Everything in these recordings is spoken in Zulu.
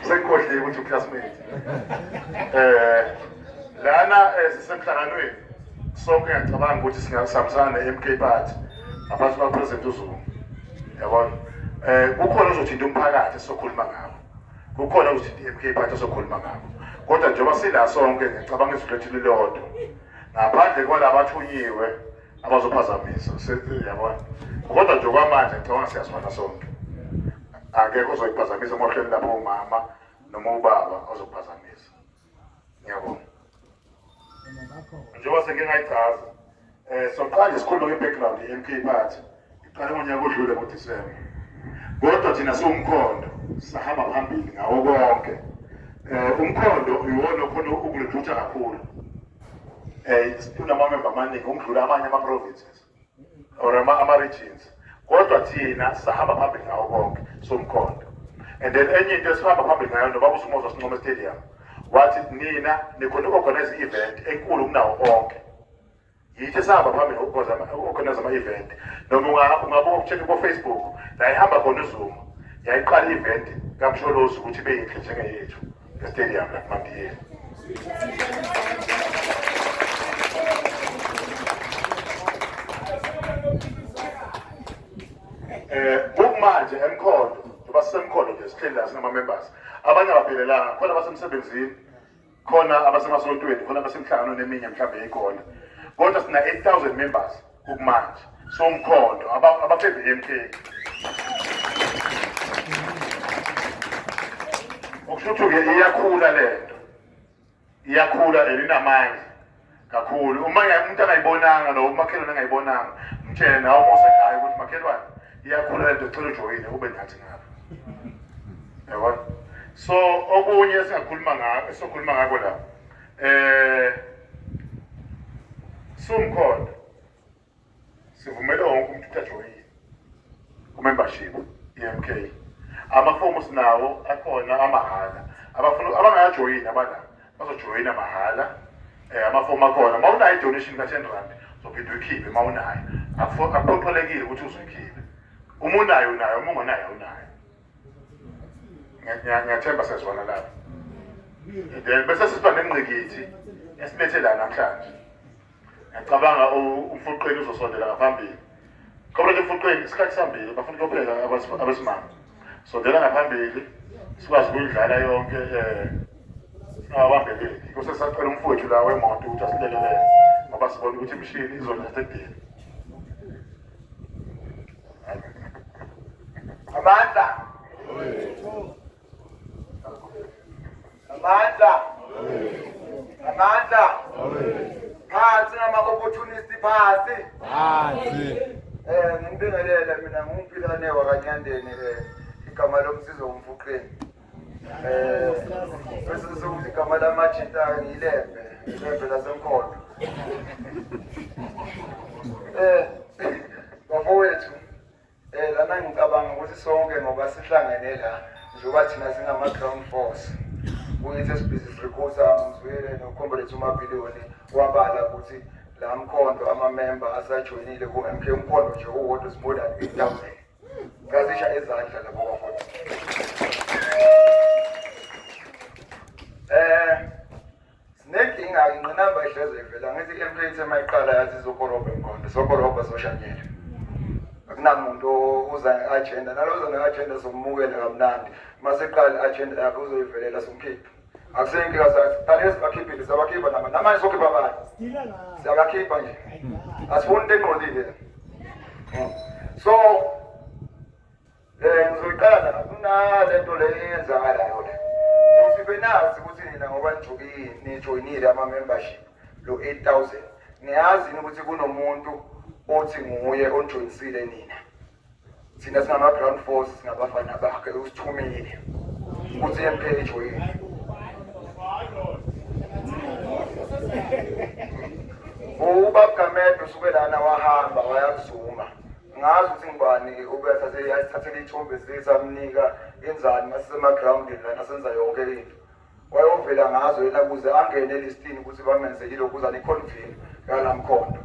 Sengikhohliwe ukuthi uclassmate. Eh lana sisemhlanganweni sonke ngiyacabanga ukuthi singasihambisana ne-MK Party ngaphansi kwaPresident uZuma. Yabona? Eh kukhona ozothinta umphakathi esizokhuluma ngakho. Kukhona ozothinta i-MK Party esokhuluma ngakho. Kodwa njengoba sila sonke ngicabanga izwi lethu lilodwa. Ngaphandle kwalabathunyiwe abazophazamisa yabona. Kodwa nje okwamanje ngicabanga siyazwana sonke. Akekho ozoyiphazamisa uma uhleli lapho umama noma ubaba ozokuphazamisa. Ngiyabonga. Njengoba sengike ngayichaza soqala nje sikhulume nge-background ye-MK Party. Iqale ngonyaka odlule ngoDisemba. Kodwa thina siwumkhondo sahamba phambili ngawo konke. Umkhondo iwona okhona ukurecruiter kakhulu. Unamamemba amaningi ukudlula amanye ama-provinces or ama-regions. Kodwa thina sahamba phambili ngawo konke somkhondo. And then enye into esihamba phambili ngayo nobaba uSumoza sincoma stadium wathi nina nikhona uku-organize i-event enkulu kunawo onke. Yithi esihamba phambili ngoku-organize ama-event. Noma ungabuka ukucheck ko-Facebook la ihamba khona uZuma yayiqala i-event kaMsholozi ukuthi ibe yinhle njengeyethu estadium la kuMandiyeni. Kumanje emkhondo njengoba sisemkhondo nje sihleli la singama-members abanye abaphelelanga khona abasemsebenzini khona abasemasontweni khona abasemhlanganweni eminye mhlawumbe yey'kole kodwa sina 8000 members kumanje so umkhondo abaphethe i-MK okusho ukuthi-ke iyakhula lento iyakhula and inamandla kakhulu uma umuntu angayibonanga noma umakhelwane angayibonanga mtshele nawe uma usekhaya ukuthi makhelwane iyakhula lento cela ujoyine ube nathi ngapha yabona. So okunye esingakhuluma ngakho esizokhuluma ngakho la siwumkhondo sivumele wonke umuntu ukuthi ajoyine ku-membership i-MK. Amafomu sinawo akhona amahhala, abafuna abangajoyini abana bazojoyina mahhala. Amafomu akhona, uma unayo i-donation ka-10 rand uzophinde uyikhiphe uma unayo, akuphoqelekile ukuthi uzuyikhiphe. Uma unayo unayo, uma ungenayo awunayo. Ngiyathemba siyazwana lapho. Then bese sisiba nengqikithi esilethe la namhlanje. Ngiyacabanga umfuqeni uzosondela ngaphambili. Comrade Mfuqeni, isikhathi sihambile, bafuna ukuyopheka abesimame. Sondela ngaphambili sikwazi ukuyidlala yonke singabambeleli. Kuse sacela umfowethu la wemoto ukuthi asilekelele ngoba sibona ukuthi imishini izothatha ekudeni. Amandla. Amandla. Amandla. Phansi ngama-opportunist phansi. Phansi. Nginibingelele mina nguMphilane wakaNyandeni igama lomsizo umfuqeni. Bese sokuthi igama lamajita ngilembe, ilembe lasemkhondo. Bafowethu lana ngicabanga ukuthi sonke ngoba sihlangene la njengoba thina singama ground force kuyithi esibhizi sirecruiter ngizwile noComrade uMabilioni wabala ukuthi la mkhondo amamemba asajoyinile ku-MK umkhondo nje uwodwa is more than 8000. Ngazisha izandla labo bafowethu. Sinenkinga ingqinamba ehleze ivela ngithi i-MK ithe mayiqala yathi izokorobha emkhondo sokorobha soshanyela. Akunamuntu uza nge-agenda nalo uza nge-agenda somukela kamnandi maseqala i-agenda yakhe uzoyivelela somkhipha. Akusenkinga sakhe qale sibakhiphile sabakhipha nama namanje sokhipha abanye. Siyabakhipha nje. Asifuni into engqondile. So ngizoyiqala la kunalento le eyenzakalayo le. Uthi benazi ukuthi nina ngoba nijoyinile ama-membership lo 8000 niyazi yini ukuthi kunomuntu othi nguye onijoyinisile nina. Thina singama-ground force singabafana bakhe usithumile ukuthi i-MK ijoyine. Ubaba Gamede usuke lana wahamba waya kuZuma. Ngazi ukuthi ngubani ubethathe asithathele iy'thombe zethu amnika enzani masisemagroundini lana senza yonke into. Wayovela ngazo yena ukuze angene elistini ukuthi bamenze ilokhuzana i-convene yala mkhondo.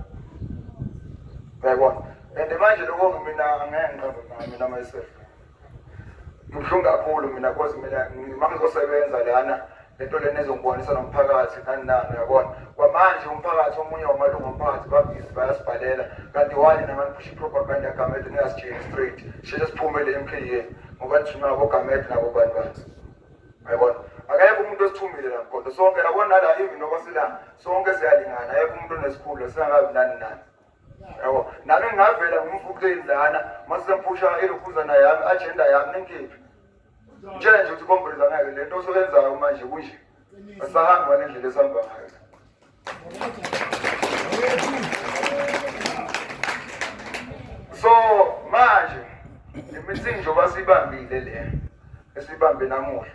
Uyayibona? And manje lokho mina angeke ngiqambe mina myself. Ngibuhlungu kakhulu mina cause mina uma ngizosebenza lana lento lena ezongibonisa nomphakathi nani nani uyabona. Kwamanje umphakathi omunye wamalungu omphakathi babhizi bayasibhalela kanti wani nama niphusha i-propaganda yaGamede ningasitsheli straight sheshe siphume le MK yenu ngoba nithunywa aboGamede nabo bani bani. Uyabona? Akekho umuntu osithumile la Mkhonto sonke yabona nala even noma sila sonke siyalingana akekho umuntu onesikhundla singakabi nani nani. Yabo, nami ngingavela ngumfukuleni lana mase ngiphusha ilokhuzana yami agenda yami ningikhiphe. Ngitshele nje ukuthi comrades angeke lento osoyenzayo manje kunje. Asahambi ngale ndlela esihamba ngayo. So manje le meeting njengoba sibambile le esibambe namuhla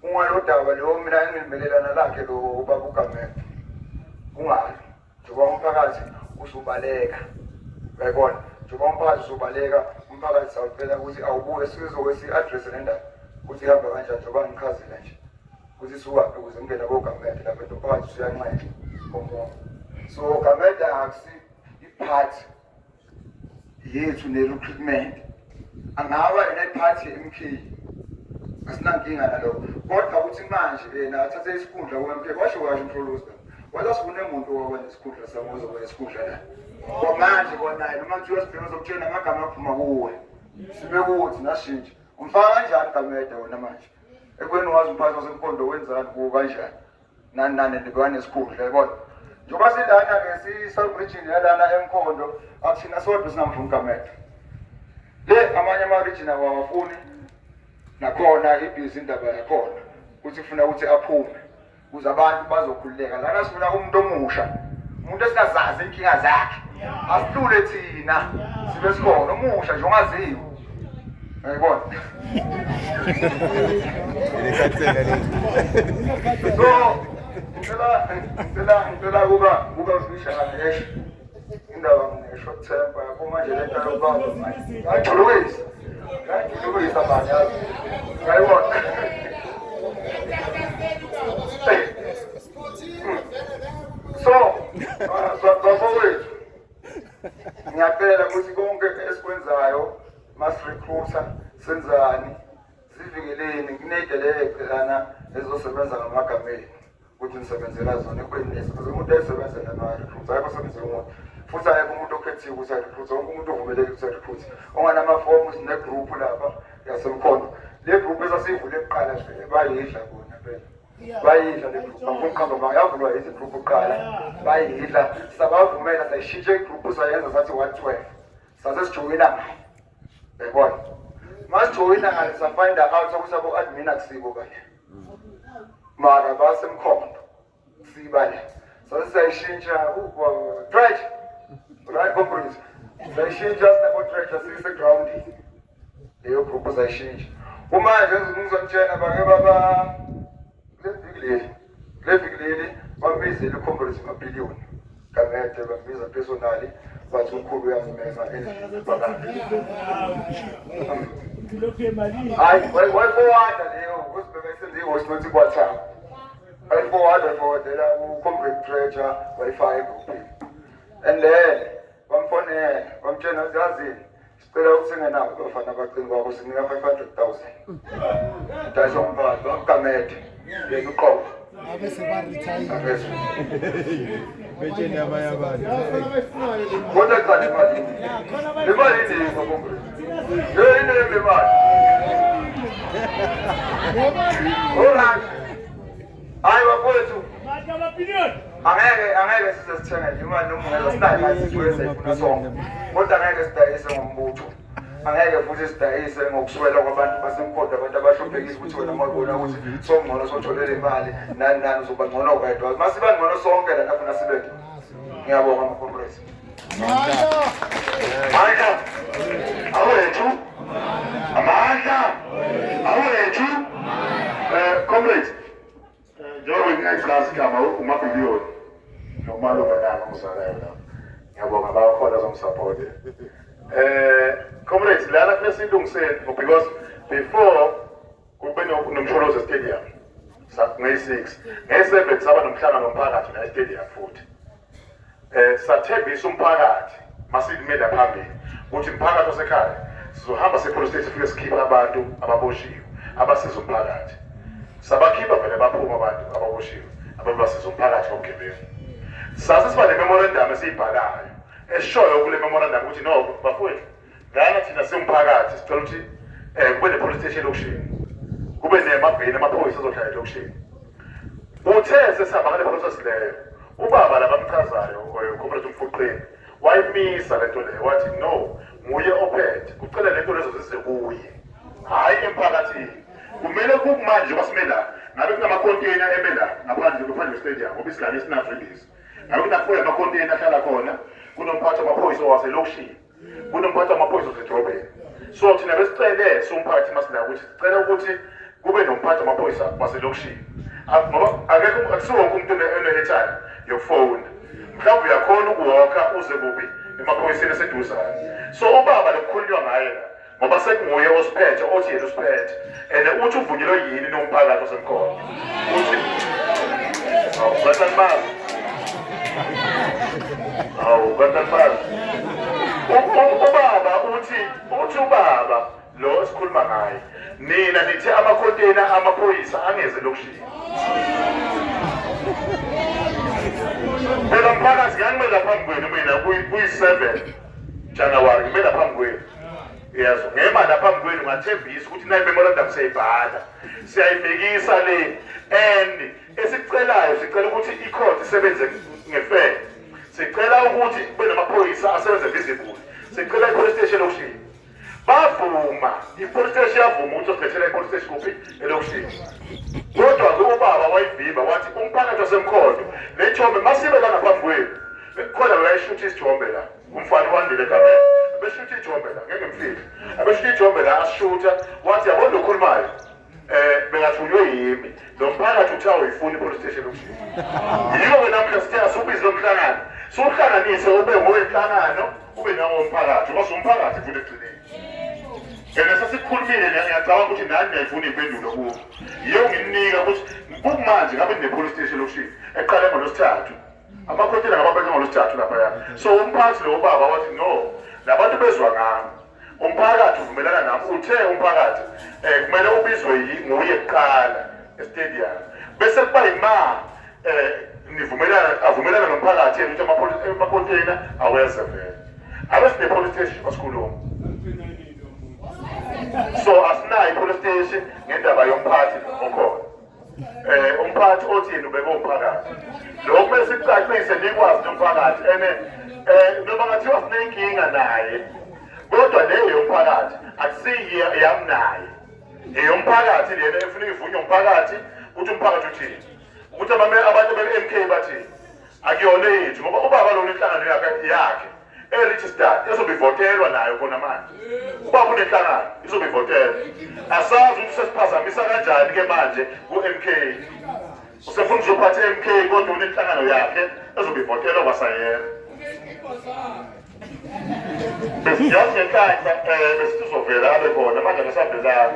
kungalodaba leyo mina engilimelelana lakhe lo ubaba uGamede kungalo njengoba umphakathi usubaleka uyayibona njengoba umphakathi usubaleka umphakathi sawucela ukuthi awubuye sizoke si-address le ndaba ukuthi ihamba kanjani njengoba ngichazile nje ukuthi isukaphi ukuze ngingene kogamede lapho into umphakathi usuyanxenxa omunye so gamede akusi iphathi yethu ne-recruitment angaba yena iphathi ye-MK asinankinga nalokho kodwa ukuthi manje yena athathe isikhundla ku-MK kwasho kahle umhlolozi wathi asifune muntu owaba nesikhundla sami ozoba nesikhundla la kwamanje kwanaye noma kuthiwa sibheke uzokutshela amagama aphuma kuwe sibe kuthi nashintsha umfaka kanjani gamede wona manje ekubeni wazi umphathi wasemkhondo wenzani kuwo kanjani nani nani ndibanesikhundla yabona njengoba silana-ke si-sub region yalana emkhondo akuthina sodwa singamfuni gamede le amanye ama-region awawafuni nakhona ibhizi indaba yakhona ukuthi ufuna ukuthi aphume ukuze abantu bazokhululeka lana sifuna umuntu omusha umuntu esingazazi inkinga zakhe asihlule thina sibe sikhona omusha nje ongaziwa Uyayibona? So, ngicela ngicela ngicela kuba kuba usishaya eish. Indaba ngine short temper yabo manje lento yobaba manje. Ngajulukisa. Ngajulukisa manje yazi. Ngayibona. So, bafowethu ngiyacela ukuthi konke esikwenzayo masirecruiter senzani sivikeleni kuney'geleke lana ezizosebenza ngamagameni ukuthi nisebenzela zona ekubeni nisebenza umuntu ayisebenzela nayo-recruit ayikho osebenzela umuntu futhi ayekho umuntu okhethiwe ukuthi arecruit wonke umuntu uvumelekile ukuthi arecruit onganamafomu sinegruphu lapha yasemkhondo le gruphu esasiyivule kuqala bayidla bona phela bayidla le group bafuna ukuqamba amanga yavulwa yithi group kuqala bayidla sabavumela sayishintsha igroup sayenza sathi 112 sase sijoyina ngayo yayibona masijoyina ngayo safind out ukuthi abo-admin akusibo kanye mara basemkhondo siba le sase siyayishintsha dredge right comrades sayishintsha sinabo-dredge siyise-groundini leyo group sayishintsha kumanje ngizonitshela bake baba kule viki leli kule viki leli bambizile ucomrades mabiliyoni Gamede bambiza personally bathi umkhulu uyamumema endlini phakathi hayi wayifowada leyo ukuthi bebesenza i-voice note ku-WhatsApp wayifowada wayifowadela u-comrade Treasure wayifaka egrupini and then bamfonela bamtshela ukuthi yazini sicela uthenge nabo abafana abacini kwakho sinika 500,000 dayisa umphakathi bamgamede yena uqobo Abe sebaretire. Betsheni abanye abantu. Kodwa cha le mali. Le mali iningi bafowethu. Le iningi le mali. Alright. Hayi bafowethu. Angeke angeke size sithenge nje imali noma ungeza sinayo imali sisuke siyifuna sonke. Kodwa angeke sidayise ngombutho. Angeke futhi sidayise ngokuswela kwabantu basemkhondo abantu abahluphekile ukuthi wena uma ubona ukuthi songcono sotholele imali nani nani uzoba ngcono wedwa. Masiba ngcono sonke lana funa sibe ngcono. Ngiyabonga ama-comrades. Amandla awethu amandla awethu comrades njengoba ngingayichaza igama umabhiliyoni nomalume nami ongizalayo lapho ngiyabonga bakhona zongisapota comrades lana kufanele siyilungiseni because before kube nomsholozi stadium ngeyi-6 ngeyi-7 saba nomhlangano womphakathi la estadium futhi sathembisa umphakathi masimela phambili ukuthi umphakathi osekhaya Sizohamba siye-police station sifike sikhiphe abantu ababoshiwe abasiza umphakathi. Sabakhipha vele baphuma abantu ababoshiwe ababasiza umphakathi ngobugebengu. Sase siba ne-memorandum esiyibhalayo eshoyo kule memorandum ukuthi no bafowethu lana thina siwumphakathi sicela ukuthi kube ne-police station elokishini, kube nemaveni amaphoyisa azohlala elokishini. Uthe sesihamba ngale process leyo, ubaba labamchazayo uComrade Mfuqeni wayimisa lento leyo, wathi no, nguye ophethe, kucela lento lezo zize kuye, hhayi emphakathini. Kumele kumanje njengoba sime la, ngabe kunamakhonteyina eme la ngaphandle kwe-stadium, ngoba isigaba esinazo ilezi. Ngabe kunafoya amakhonteyina ahlala khona, kunomphathi wamaphoyisa waselokishini, kunomphathi wamaphoyisa wasedolobheni. So thina besicele siwumphakathi masila ukuthi sicela ukuthi kube nomphathi wamaphoyisa waselokishini, ngoba akekho, akusiwo wonke umuntu one-airtime yokufona. Mhlawumbe uyakhona ukuwalka uze kuphi emaphoyiseni eseduzane. So ubaba lokukhulunywa ngaye la, ngoba sekunguye osiphethe, othi yena usiphethe and uthi uvunyelwe yini nomphakathi osemkhona, uthi awu kanti awu kanti ubaba uthi ubaba lo esikhuluma ngaye, nina nithe amakhonteyina amaphoyisa angeze elokishini. Phela mphakathi, ngangimela phambi kwenu mina kuyi-7 January, ngimela phambi kwenu, yezwa, ngema la phambi kwenu ngathembisa ukuthi nayi memorandum siyayibhala, siyayibhekisa le, and esicelayo sicela ukuthi i-court isebenze nge-fair, sicela ukuthi kube namaphoyisa asebenze visible, sicela i-police station elokishini. Bavuma, i-police station yavuma ukuthi osilethela i-police station kuphi elokishini. Kodwa-ke ubaba wayivimba, wathi umphakathi waseMkhondo, le thombe masibe la ngaphambi kwenu, khona bekayishutha isithombe la umfana uwandile Gamela, abeshutha ithombe la, ngeke ngimfihle, abeshutha ithombe la, asishutha, wathi yabona lokhulumayo bekathunywe yimi, lo mphakathi uthe awuyifuni i-police station elokishini. Yiko-ke namuhla sithe asiwubize lo mhlangano, siwuhlanganise ube ngowenhlangano, ube nangowomphakathi, ngoba siwumphakathi futhi ekugcineni. And sesikhulumile, ngiyacabanga ukuthi nani niyayifuna iy'mpendulo kuwo. Yiyo ngininika ukuthi kumanje ngabe nine-police station elokishini eqale ngolwesithathu, amakhontela ngababeke ngolwesithathu laphaya. So umphathi lo ubaba wathi no, labantu bezwa ngami, umphakathi uvumelana nami, uthe umphakathi kumele ubizwe nguye kuqala e-stadium, bese kuba yima nivumelana, avumelana nomphakathi yena ukuthi amakhonteyina aweze vele. Abe sine-police station basikhuluma. So asinayo i-police station ngendaba yomphathi okhona, umphathi othi yena ubeke umphakathi. Lokhu kumele sikucacise nikwazi nomphakathi, ene noma ngathiwa sinenkinga naye, kodwa leyo yomphakathi akusiyi yami naye, eyomphakathi lena efuna ivunywe umphakathi, ukuthi umphakathi uthini, ukuthi abantu be-MK bathini, akuyona yethu, ngoba ubaba lona inhlangano yakhe e-registered ezobe ivotelwa nayo khona manje. Ubaba unenhlangano izobe ivotelwa, asazi ukuthi sesiphazamisa kanjani ke manje ku-MK. Usefuna uzophatha i-MK kodwa unenhlangano yakhe ezobe ivotelwa kwasayena. Besiyazi ngenhlanhla besithi uzovela abe khona manje, akasavelanga,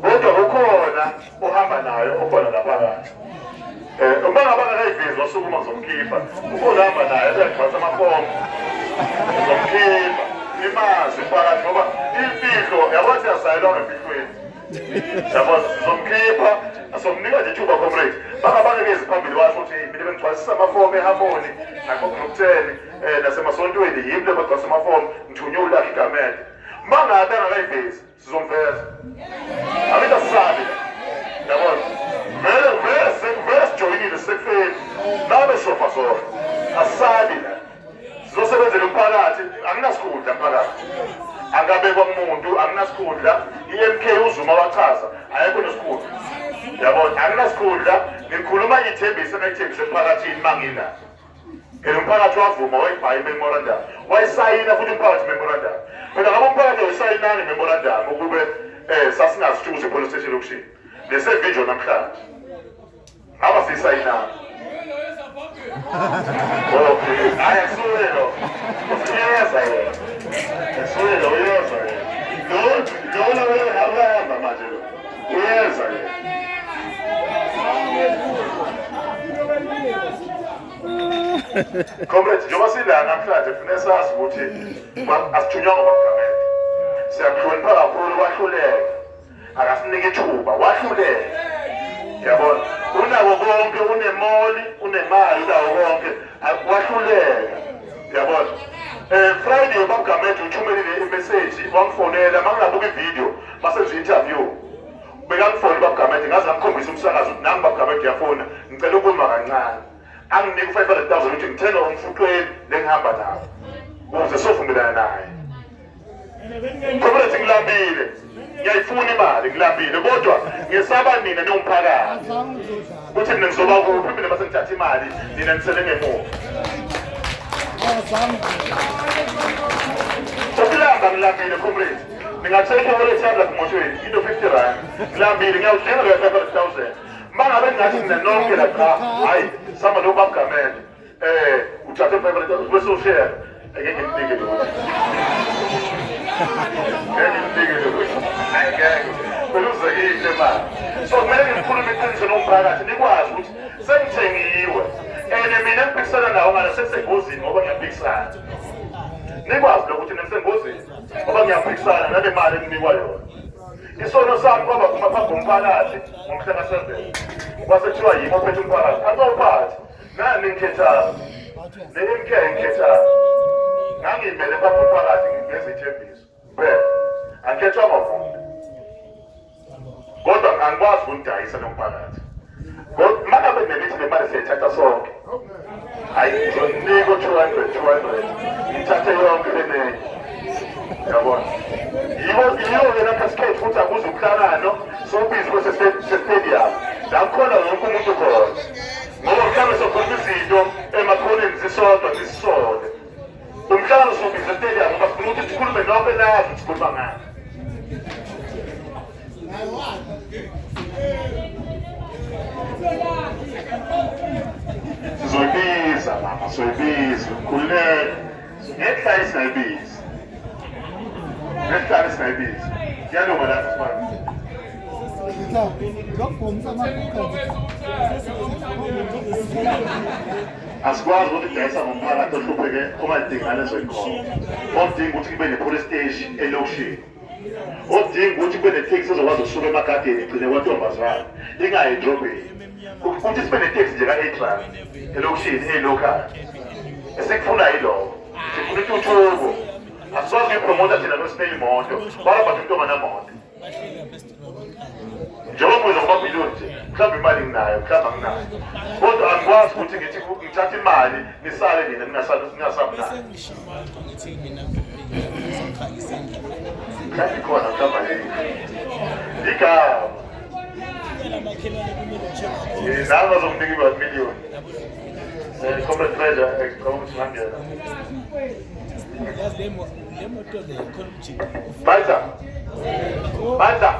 kodwa kukhona ohamba nayo okhona laphakathi. Uma ngabe akakayivezi wasukuma, ngizomkhipha. Ukhona ohamba naye uyagcwalisa amafomu, ngizomkhipha imazi phakathi, ngoba imfihlo yabo siyazayelwa ngemfihlweni, yabo. Sizomkhipha, somnika nje ithuba comrade, bangabangekezi phambili washo ukuthi mina bengigcwalisisa amafomu eHarmony nakho-group 10 nasemasontweni, yimi lebagcwalisa amafomu, ngithunywe uLucky Gamede. Mangabe angakayivezi sizomveza, angithi asisabi, yabona, vele vele vele sijoyinile, sisekufeni nabe sofa sona, asisabi la, sizosebenzela umphakathi. Anginasikhundla mphakathi, akabekwa muntu, anginasikhundla. I-MK uZuma wachaza ayekho nesikhundla, yabona, anginasikhundla. Ngikhuluma ithembise engayithembise emphakathini mangila, and umphakathi wavuma, wayibhala i-memorandum, wayisayina futhi umphakathi memorandum. Phela ngabe umphakathi awusayinanga i-memorandum ukube sasingazi ukuthi i-police station elokishini nesevinjo namhlanje ngaba siyisayinanga. Okay, hayi, akusuye lo, uyeza yena, akusuye lo, uyeza yena lo, lona uyahamba manje lo, uyeza yena. Comrade, njengoba sila namhlanje kufuneka sazi ukuthi asithunywa ngobagamede. Siyakuhlonipha kakhulu, wahluleka. Akasinike ithuba, wahluleka. Yabona, unako konke, unemoli, unemali, unako konke, wahluleka. Yabona, Friday babuGamede uthumelile i-message, wangifonela. Mangingabuka i-video masenza i-interview, bekangifona babuGamede, ngaze ngamkhombisa umsakazo ukuthi nangu babuGamede uyafona, ngicela ukuma kancane. Anginike u-500,000 ukuthi ngithenga umfuqweni lengihamba nawo ukuze sovumelana naye. Comrade, ngilambile, ngiyayifuna imali, ngilambile, kodwa ngesaba nina niwumphakathi ukuthi mina ngizoba kuphi mina base ngithatha imali, nina nisele ngemuva. Ukulamba, ngilambile comrade. Ningathenga i-wallet yami lapha emotweni, into R50. Ngilambile, ngiyawudinga leyo 500,000. Ma ngabe ngingathi nina nonke la, cha, hayi, samba nobabugamele, uthathe 500,000 bese ushare, ngeke ngimnike lutho, ngeke ngimnike lutho, ngeke phela uze kimi le mali. So kumele ngikhulume iqiniso nomphakathi, nikwazi ukuthi sengithengiwe and mina ngiphikisana nawo ngala sesengozini ngoba ngiyaphikisana. Nikwazi lokuthi nisengozini ngoba ngiyaphikisana nale mali enginikwa yona. Isono sami kwaba kuma phambi komphakathi ngomhla ka-7, kwase kuthiwa yimi ophethe umphakathi. Angawuphathi nani, ngikhethayo ne-MK, ngikhethayo, ngangiyimele phambi komphakathi ngezithembiso kuphela, angikhethwanga umuntu, kodwa angikwazi ukunidayisa nomphakathi. Uma ngabe nenithi le mali siyayithatha sonke, hayi, ngizonika u-200 200, ngithathe yonke lenenye. Yabona, yiwo yiyo-ke lapha sikhethe ukuthi akuze umhlangano sowubizi kwese-stadium la kukhona wonke umuntu khona, ngoba mhlawumbe sokhuluma izinto emakhoneni zisodwa zisisole. Umhlangano sowubiza e-stadium ngoba sifuna ukuthi sikhulume nonke, nazi ukuthi sikhuluma ngani. Sizoyibiza mama, sizoyibiza, khululeka. Ngekuhlala singayibizi, ngekuhlala singayibizi, kuyalunga lapho sibani. Asikwazi ukuthi dayisa ngomphakathi ohlupheke, ongadingi ngalezo y'khono, odinga ukuthi kube ne-police station elokishini, odinga ukuthi kube neteksi ezokwazi ukusuka emagadeni igcine kwantombazane, ingayi edrobheni, ukuthi sibe neteksi nje ka-8 rand elokishini eyi-local. Esikufuna yiloko, sifuna intuthuko. Asikwazi ukuyipromota thina nosineyimoto barabhathi umuntu onganamoto njengoba kuza kumabhiliyoni nje. Mhlawumbe imali nginayo, mhlawumbe anginayo, kodwa angikwazi ukuthi ngithi ngithathe imali nisale nina ningasabi nayo. Mhlawumbe ikhona, mhlawumbe ayikho igama. Nami bazonginika i-1 million. Comrade Treasure, ngicabanga ukuthi ngangena. Le moto le khona umjida. Bandla, bandla,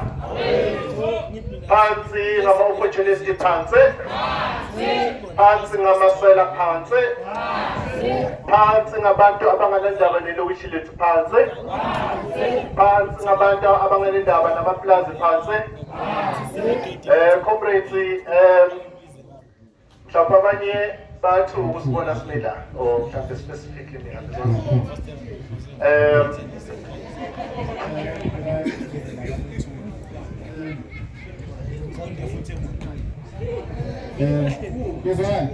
phansi ngama-opportunist, phansi, phansi ngamasela, phansi, phansi ngabantu abanganendaba nelokishi lethu, phansi, phansi ngabantu abanganendaba namaplazi, phansi. Comrades, mhlawumbe abanye bathi ukusibona simila or mhlawumbe specifically mina, because Qonde futhi emotweni. Ngizwakala.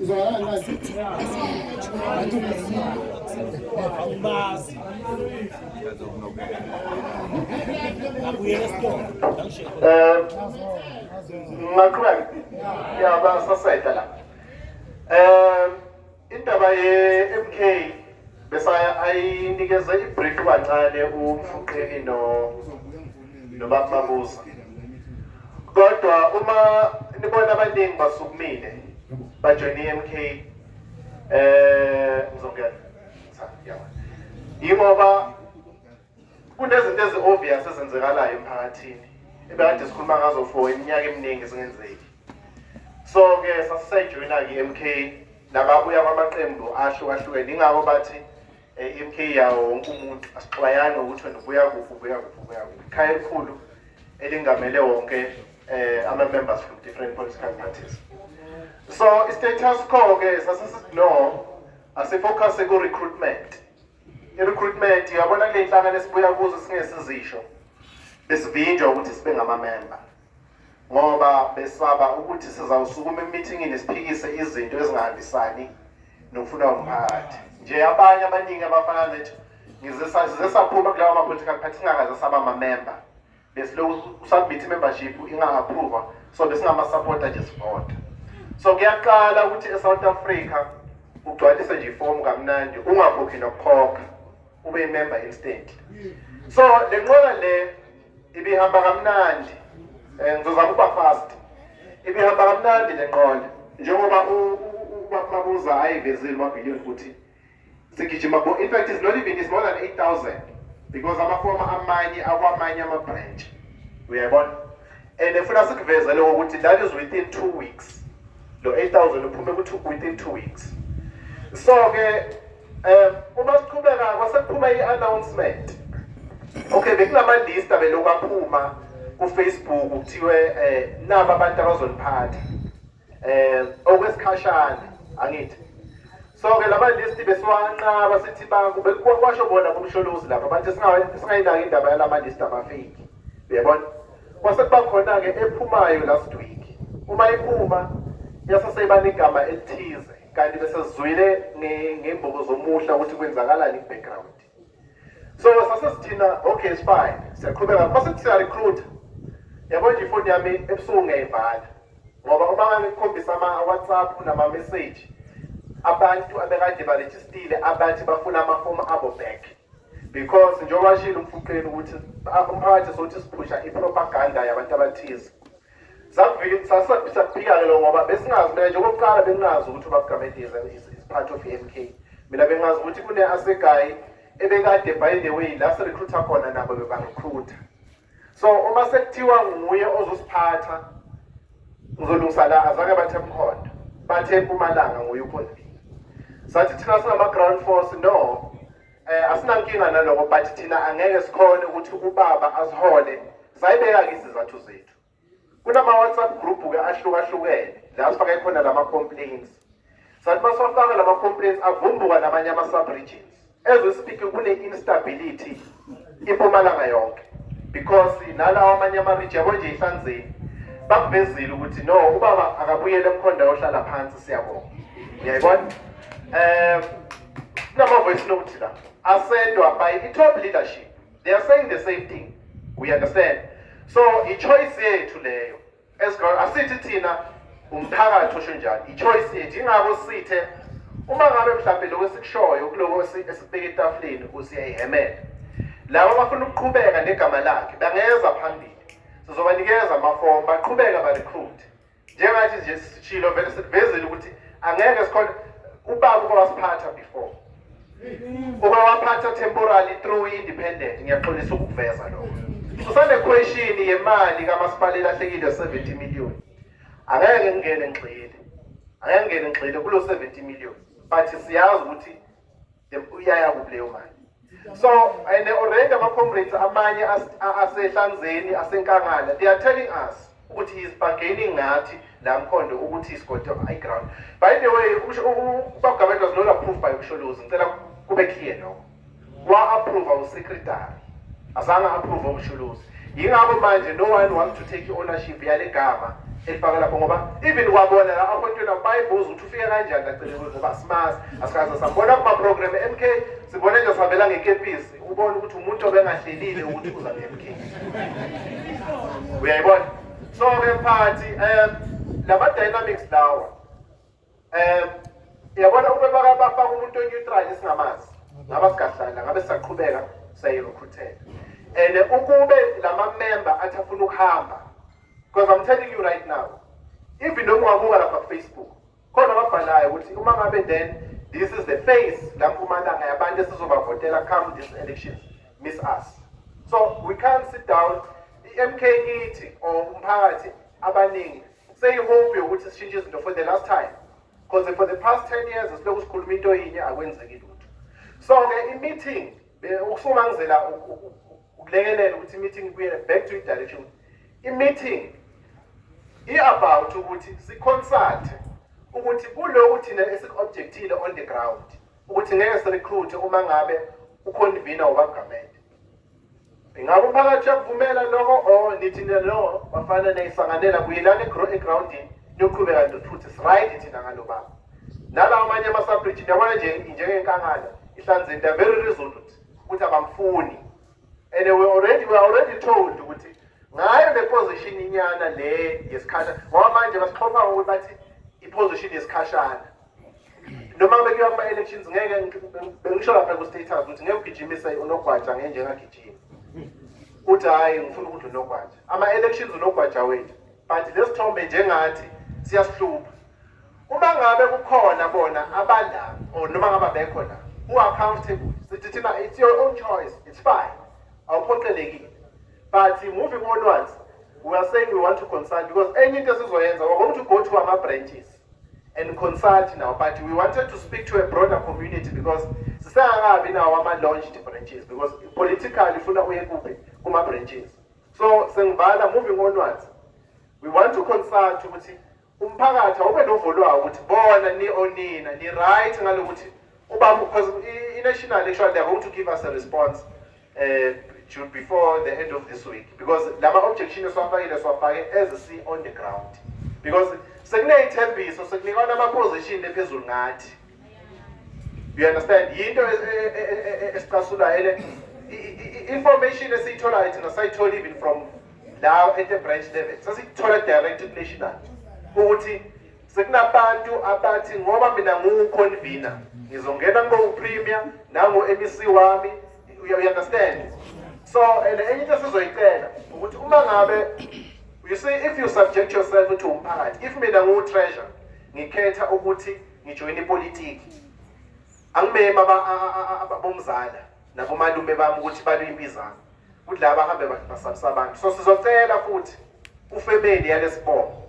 Izwakala manje. Angibazi. Ngabuyela esitolo. Ngangishiya. Ngaqhubeka yaba saseda la. Indaba ye-MK bese ayinikeze i-break kancane umfuqeli no nobaba Mabuza, kodwa uma nibona abaningi basukumile bajoyina i-MK, ngizongena cha yawa, yingoba kunezinto ezi-obvious ezenzekalayo emphakathini ebekade sikhuluma ngazo for iminyaka eminingi zingenzeki. So-ke sasisayijoyina-ke i-MK nababuya kwamaqembu ahlukahlukene, ingako bathi i-MK yawo wonke umuntu, asixwayani ngokuthi wena ubuya kuphi, ubuya kuphi, ubuya kuphi. Ikhaya elikhulu elingamele wonke ama-members from different political parties. So i-status quo-ke sasesithi no. Asifocus ku recruitment. I-recruitment, uyabona, kule nhlangano esibuya kuzo singesizisho, besivinjwa ukuthi sibe ngama-member ngoba besaba ukuthi sizawusukuma emithingini siphikise izinto ezingahambisani nokufuna umphakathi nje. Abanye abaningi abafana nethu ngize saphuma kulawa ma-political party singakaze saba ama-member, besilokhu usubmit membership inga-approva, so besingama-supporter nje, sivota. So kuyaqala ukuthi e-South Africa ugcwalise nje ifomu kamnandi, ungakhokhi nokukhokha, ube i-member instantly. So le nqola le ibihamba kamnandi. Ngizozama ukuba fast. Ibihamba kamnandi le nqola njengoba uBaba ayivezile umabhiliyoni ukuthi sigijima bo, in fact it's not even, it's more than 8000 because amafomu amanye akwamanye ama-branch, uyayibona. And efuna sikuveze lokho ukuthi that is within 2 weeks, lo 8000 uphume within 2 weeks. So ke uma siqhubeka kwasekuphuma i-announcement. Okay, bekunama-list abelokhu aphuma ku-Facebook, kuthiwe naba abantu abazoniphatha okwesikhashana, angithi? So ke lama list besiwanqaba, sithi kwasho bona bomsholozi lapha bathi singayinaki indaba yalama list ama-fake, uyabona. Kwase kuba khona ke ephumayo last week. Uma iphuma yasase negama elithize, kanti bese sizwile ngembobo zomuhla ukuthi kwenzakalani ku-background. So sase sithina, okay, it's fine, siyaqhubeka. Mase siya recruit, yabo nje, ifoni yami ebusuku ngiyayivala ngoba uma ngikukhombisa ama-WhatsApp nama-message abantu abekade barejistile abathi bafuna amafomu abo back, because njengoba shilo umfuqeni ukuthi umphakathi sokuthi siphusha ipropaganda yabantu abathize. Sakuphika-ke lo ngoba besingazi. Mina nje okokuqala bengingazi ukuthi ubaba Gamede is part of i-MK. Mina bengazi ukuthi kune-asegayi ebekade, by the way, la sirecruita khona nabo bebarecruita. So uma sekuthiwa nguye ozosiphatha, ngizolungisa la, azange bathe Mkhondo, bathe eMpumalanga nguye uconvener. Sathi thina singama-ground force, no, asinankinga naloko, but thina angeke sikhone ukuthi ubaba asihole. Sayibeka-ke izizathu zethu. Kunama-WhatsApp group-ke ahlukahlukene la sifake khona lama-complaints. Sathi masifaka lama-complaints avumbuka namanye ama-sub-regions. As we speak kune-instability impumalanga yonke because nalawa amanye ama-region, yabo nje, ihlanzeni bakuvezile ukuthi no, ubaba akabuyele emkhonda ayohlala phansi, siyabonga, uyayibona. Kunama-voice note la asendwa by i-top leadership, they are saying the same thing, we understand. So i-choice yethu leyo asithi thina umphakathi osho njalo, i-choice yethu. Ingakho sithe uma ngabe mhlawumbe lokho esikushoyo kuloko esikubeka etafuleni usiyayihemela, laba abafuna ukuqhubeka negama lakhe bangeza phambili, sizobanikeza amafomu baqhubeka ba-recruit. Njengathi nje sishilo vele, sikuvezile ukuthi angeke sikhona ubaba uba wasiphatha before, uba waphatha temporarily through independent. Ngiyaxolisa ukukuveza lokho. Usane question yemali kamasipala elahlekile, 70 million. Angeke ngingene ngigxile, angeke ngingene ngigxile kulo 70 million, but siyazi ukuthi uyaya kuphi leyo mali. So and already ama-comrades amanye asehlanzeni, asenkangala, they are telling us ukuthi he is bargaining ngathi la Mkhondo ukuthi he's got high ground. By the way, ubaba Gabede was not approved by uMsholozi, ngicela kube clear lokho. Wa-approve usecretary, azange approve uMsholozi. Yingakho manje no one wants to take ownership yale gama elifaka lapho, ngoba even kwabona la appointment bayibuza ukuthi ufike kanjani lacele, ngoba simazi, asikaze sambona kuma-program MK, sibone nje sihambela ngekepisi. Ubone ukuthi umuntu obengahlelile ukuthi uza ne-MK, uyayibona. So-ke mphathi, lama dynamics lawa, yabona, ube bafaka umuntu o-neutral esingamazi, ngaba sigahlala, ngabe sisaqhubeka siyayirecruitela. And ukube lama member athi afuna ukuhamba, because I'm telling you right now, even noma ungabuka lapha ku-Facebook khona ababhalayo ukuthi uma ngabe then this is the face la Mpumalanga yabantu esizobavotela come this elections, miss us. So we can't sit down. I-MK ithi or umphakathi abaningi seyihope yokuthi sishintshe izinto for the last time, because for the past 10 years silokhu sikhuluma into yinye, akwenzeki lutho. So-ke i-meeting ukusuma ngizela ukulekelela ukuthi i-meeting ibuyele back to i-direction. I-meeting i-about ukuthi si-consult ukuthi kulokhu thina esiku-objectile on the ground. Ukuthi ngeke sirecruit uma ngabe uconvener ubaGamede. Ingabe umphakathi uyakuvumela lokho or nithi no, bafana neyisanganela, buyelani egroundini, niyoqhubeka ne-recruit? Right, thina ngalo baba nalawo amanye ama-sub-region, yabona nje njengenkangala ihlanzeni, they are very resolute ukuthi abamfuni, and we are already told ukuthi ngayo le position inyana le yesikhashana, ngoba manje basixhopha ngokuthi bathi i-position yesikhashana noma ngabe kuyiwa kuma-elections. Ngeke bengisho lapha ku-status ukuthi ngeke ugijimise unogwaja ngenjengagijima uthi hhayi, ngifuna ukudla unogwaja. Ama-elections unogwaja wethu, but lesithombe njengathi siyasihlupha uma ngabe kukhona bona abala or noma ngabe abekho la who are comfortable. Sithi thina it's your own choice, it's fine, awuphoqelekile. But moving onwards, we are saying we want to consult, because enye into esizoyenza, we're going to go to ama-branches and consult now, but we wanted to speak to a broader community because sisengakabi nawo ama-launched branches, because politically funa uye kuphi? Kuma-branches. So sengivala, moving onwards, we want to consult ukuthi umphakathi awube novo lwawo ukuthi bona ni onina ni right ngalokuthi ubaba, because i-national actually they are going to give us a response before the end of this week, because lama objection esiwafakile siwafake as see on the ground, because sekuney'thembiso, sekunikwana ama-position ephezulu ngathi, you understand? Yinto esicasulayo and information esiyitholayo thina sayithola even from la at the branch level, sasiyithola direct national ukuthi sekunabantu abathi ngoba mina ngiwu-convener ngizongena ngibe u-premier nangu-MEC wami, you understand? So and enye into esizoyicela ukuthi uma ngabe, you see, if you subject yourself to umphakathi, if mina ngiwu-treasurer ngikhetha ukuthi ngijoyine ipolitiki, angimemi abomzala nabomalume bami ukuthi balwe impizano ukuthi laba bahambe basabisa abantu. So sizocela futhi ufamily yalesibongo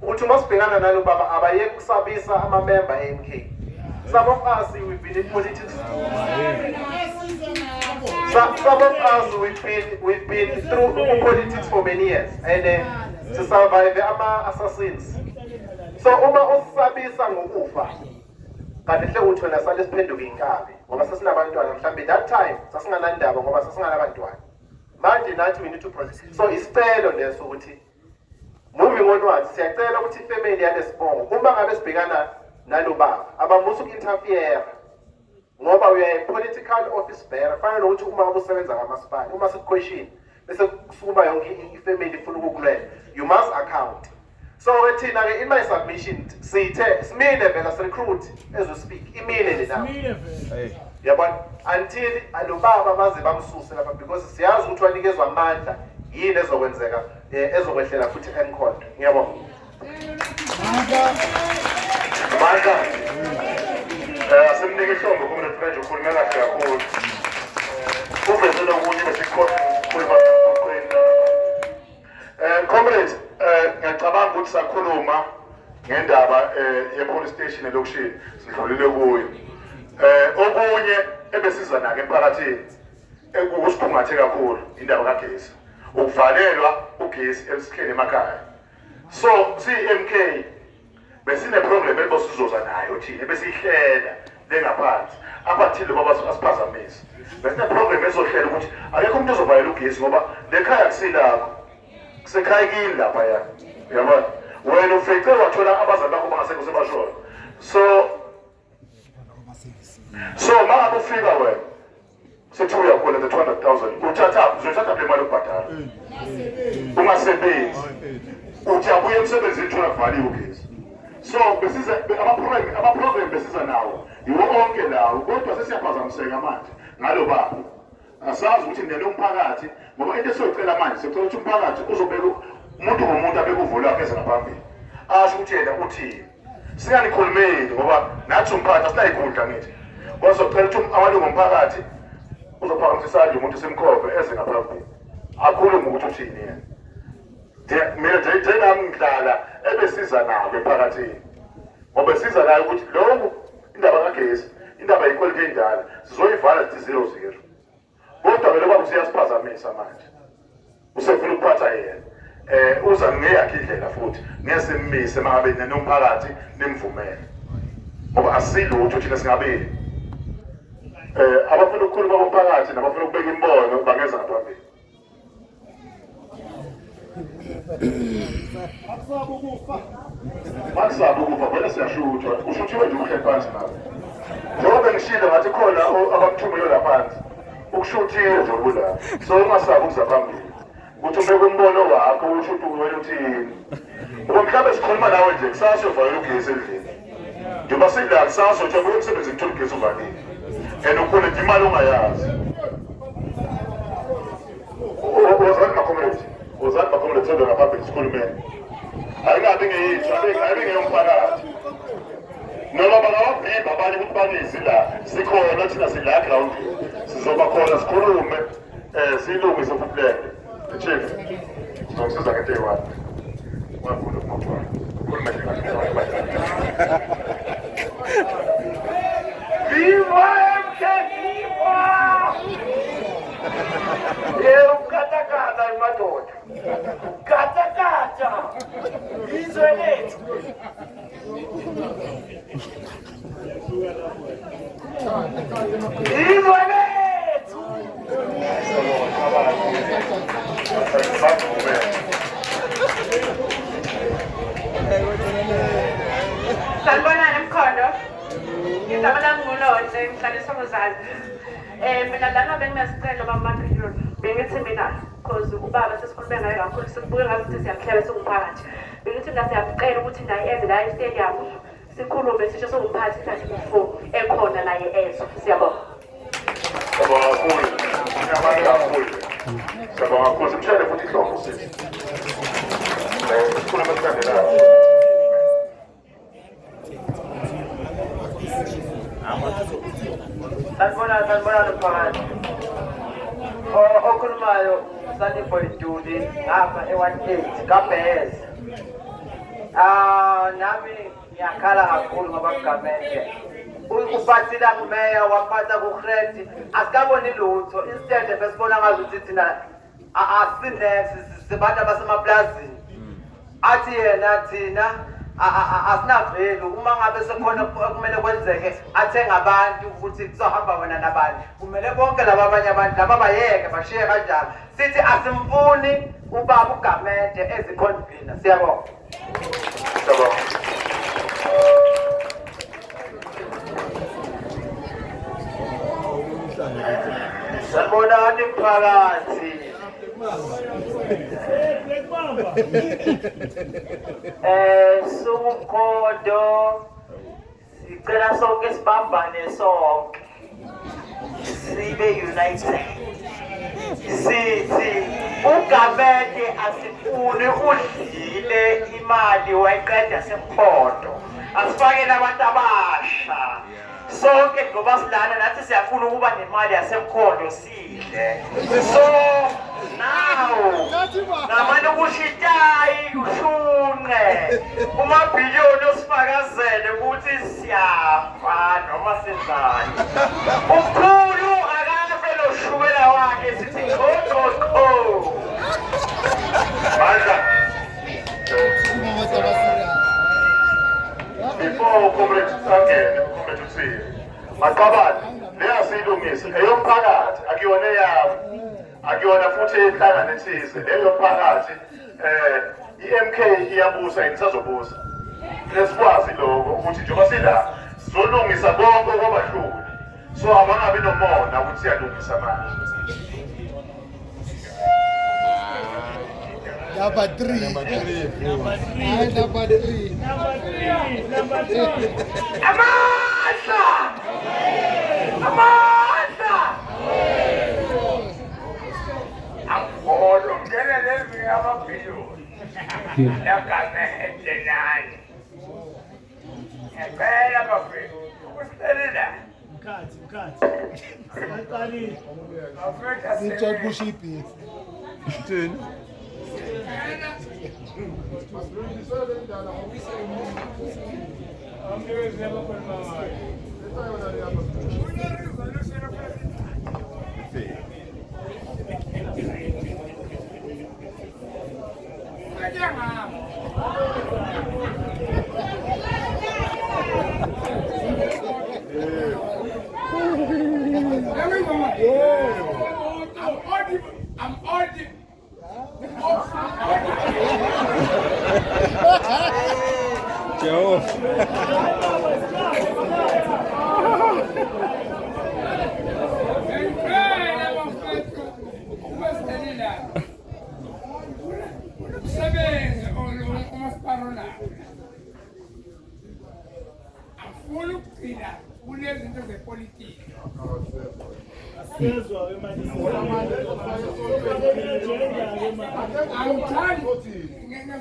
ukuthi uma sibhekana nalo baba abayeke ukusabisa amamemba e-MK. Some of us, we've been in politics. Some of us, we've been through politics for many years and sisurvive ama-assassins. So uma usabisa ngokufa kanti hle uthi wena sale siphenduke inkabi ngoba sesinabantwana, mhlambe that time sasinganandaba ngoba sasinganabantwana, manje nathi we need to protect. So isicelo leso ukuthi moving onwards siyacela ukuthi ifamily yalesibongo uma ngabe sibhekana nalo baba abamusa uku-interfere ngoba we are a political office bearer. Fana nokuthi uma usebenza kamasipala, uma sikuquestion bese kusukuma yonke ifamily ifuna ukukulwela, you must account. So ke thina ke in my submission sithe simile vela, recruit as we speak, imile le now, yabona, until lo baba baze bamsuse lapha, because siyazi ukuthi wanikezwa amandla, yini ezokwenzeka, ezokwehlela futhi eMkhonto. Ngiyabonga. Mandla. Asimnike ihlombe Comrade French, ukhulume kahle kakhulu. Uveze nokunye besikhuluma emqoqweni. Comrades, ngiyacabanga ukuthi sakhuluma ngendaba ye police station elokishini, sidlulile kuyo. Okunye ebesiza nake emphakathini ekusikhungathe kakhulu indaba kagesi. Ukuvalelwa ugesi esikheni emakhaya. So si-MK besine program ebosizoza nayo thina ebesiyihlela lengaphansi abathile baba asiphazamise. Besine program ezohlela ukuthi akekho umuntu ozovalela ugesi ngoba lekhaya kusilakho, kusekhaya kini lapha ya, uyabona, wena ufice wathola abazali bakho bangasekho, sebashona. So mangabe ufika wena sethi uyakhona the 200,000, uthatha, uzothatha le mali yokubhadala ungasebenzi, uthi abuye emsebenzini thola kuvaliwe ugesi. So besiza ama-program besiza nawo yiwo onke lawo, kodwa sesiyaphazamiseka manje ngalo baba. Asazi ukuthi nene umphakathi, ngoba into esiyoyicela manje, sicela ukuthi umphakathi uzobeka umuntu ngomuntu, abeke uvo lwakhe eze ngaphambili, asho ukuthi yena uthini. Singanikhulumeli ngoba nathi umphakathi asinayikhundla ngithi, kodwa socela ukuthi amalungu omphakathi uzophakamisa isandla umuntu simkhombe eze ngaphambili akhulume ukuthi uthini yena. Mina nje njengami ngidlala ebesiza nabo emphakathini, ngoba siza nayo ukuthi lokhu indaba kagesi, indaba yequality endala sizoyivala sithi 0-0, kodwa ke lokho siyasiphazamisa manje, usefuna ukuphatha yena, uza ngeyakhe indlela futhi ngeke simmise mangabe nomphakathi nimvumele, ngoba asilutho thina singabeli. Abafuna ukukhuluma komphakathi nabafuna ukubeka imibono bangeza ngaphambili. Makusabi ukufa vele siyashuthwa, ushuthiwe nje uhleli phansi nawe. Njengoba bengishilo ngathi khona abakuthumile la phansi, ukushuthiwe nje obula. So ungasabi ukuza phambili. Ukuthi ubeke umbono wakho usho ukuthi wena uthini. Ngoba mhlawumbe sikhuluma nawe nje kusasa uyovalela ugesi endlini. Njengoba sila kusasa uthi ubuye emsebenzini uthole ugesi uvalile. And ukhona imali ongayazi. Wozani ma-comrade, wozani ma-comrade sebe ngaphambili sikhulumeni. Ayingabi ngeyethu, ayibe ngeyomphakathi. Noma bangawavimba abanye ukuthi bangezi la, sikhona thina sila groundini. Sizoba khona sikhulume, siyilungise futhi lento. Chief, sizomsiza ngento eyi-one. Ungakhulu umuntu Khuluma nje kahle. Viva MK Viva! Yebo katakata madoda. Katakata. Izwe lethu. Izwe lethu. Sanibonani Mkhondo. Igama lami nguLonhle, ngihlala eSomozazi. Mina lana benginesicelo baba Maqhilolo. Bengithi mina cause ubaba sesikhulume ngaye kakhulu sikubuke ngathi siyamhleba singumphakathi. Bengithi mina siyamcela ukuthi naye eze la e-stadium sikhulume sisho singumphakathi sithi before ekhona naye ezwe. Siyabonga. Siyabonga kakhulu. Siyabonga kakhulu. Siyabonga kakhulu. Simshayele futhi ihlombe usisi. Sikhulume silandelayo. Sanibonani, sanibonani mphakathi. Okhulumayo Sunny Boy Ntuli ngapha e-18 kaBheza. Ah, nami ngiyakhala kakhulu ngoba kuGamede. Uphathile kumeya waphatha kuKreti asikaboni lutho, instead besibona ngazuthi thina asinex sibantu abasemaplazini. Athi yena thina asinavelu, uma ngabe sekhona okumele kwenzeke athenga abantu ukuthi kuzohamba wena nabani, kumele bonke laba abanye abantu laba bayeke bashiye kanjalo. Sithi asimfuni ubaba uGamede eziconvener. Siyabonga. Siyabonga. Sanibonani mphakathi. Sungumkhondo sicela sonke sibambane sonke sibe united. Sithi uGamede asifuni, udlile imali wayiqeda semkhondo. Asifakele abantu abasha sonke ngoba silana nathi siyafuna ukuba nemali yasemkhondo sidle. So now ngamane ukusho itayi ushunqe umabhiliyoni osifakazele ukuthi siyafa noma senzani. Umkhulu akafe lo shukela wakhe sithi qho qho qho. Mandla. Before comrade angene, comrade uthini? Maqabane, leyasiyilungise eyomphakathi akuyona eyami. Akuyona futhi enhlangano ethize, leyo yomphakathi. I-MK iyabusa yini isazobusa. Lesikwazi lokho ukuthi njengoba sila sizolungisa konke okwabahluli. So abangabi nomona ukuthi siyalungisa manje. Number 3. Number 3. Number 3. Number 3. Amandla! Amandla! Angikholwa ungena lezi amabhiliyoni. Yagamede nani. Ngiyacela bafethu ukusicelela. Mkhathi, mkhathi. Aqalile. Bafethu Sitshela kusho ibhithi. Thini? Odi. Jehova. Ngicela bafethu ukuba sihleli la. Kunomsebenzi umasipala onawo. Afuna ukugcina kunezinto zepolitiki. Siyezwa ke manje. Agenda ke manje. Angithandi ngeke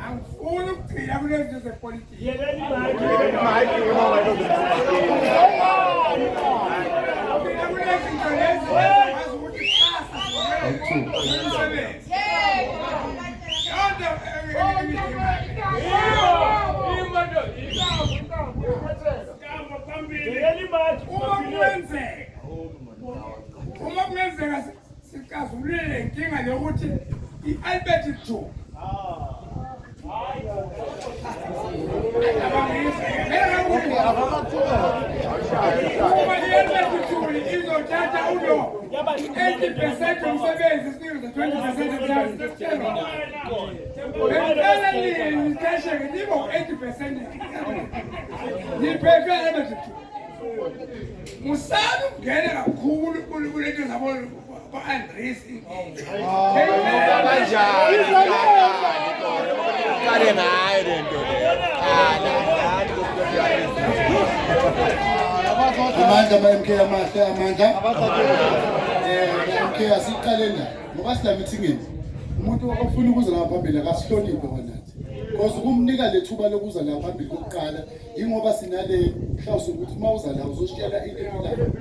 Angifuni ukugcina kunezinto zepolitiki. Yekani imike. Mina kunezinto lezi wazi ukuthi kusasa umsebenzi. Yonke Yekani imike. uma kungenzeka uma kungenzeka sicazulule le nkinga yokuthi i-Albert Luthuli uma i-Albert Luthuli izothatha ulo 80% yomsebenzi sinikeze 20% yomsebenzi. Bengicela niqasheke nibe u-80% niphethwe Albert Luthuli. Musani ukungena kakhulu kulento zabo ko-Andres. Kanjani? Qale ngayo le nto le. Qala Amandla ama-MK amahle amandla. MK asiqale la ngoba sila meetingini umuntu ofuna ukuza la phambili akasihloniphe kwanathi. Because ukumnika lethuba lokuza la phambili kokuqala ingoba sinale hloso ukuthi uma uza la uzositshela into ephilayo.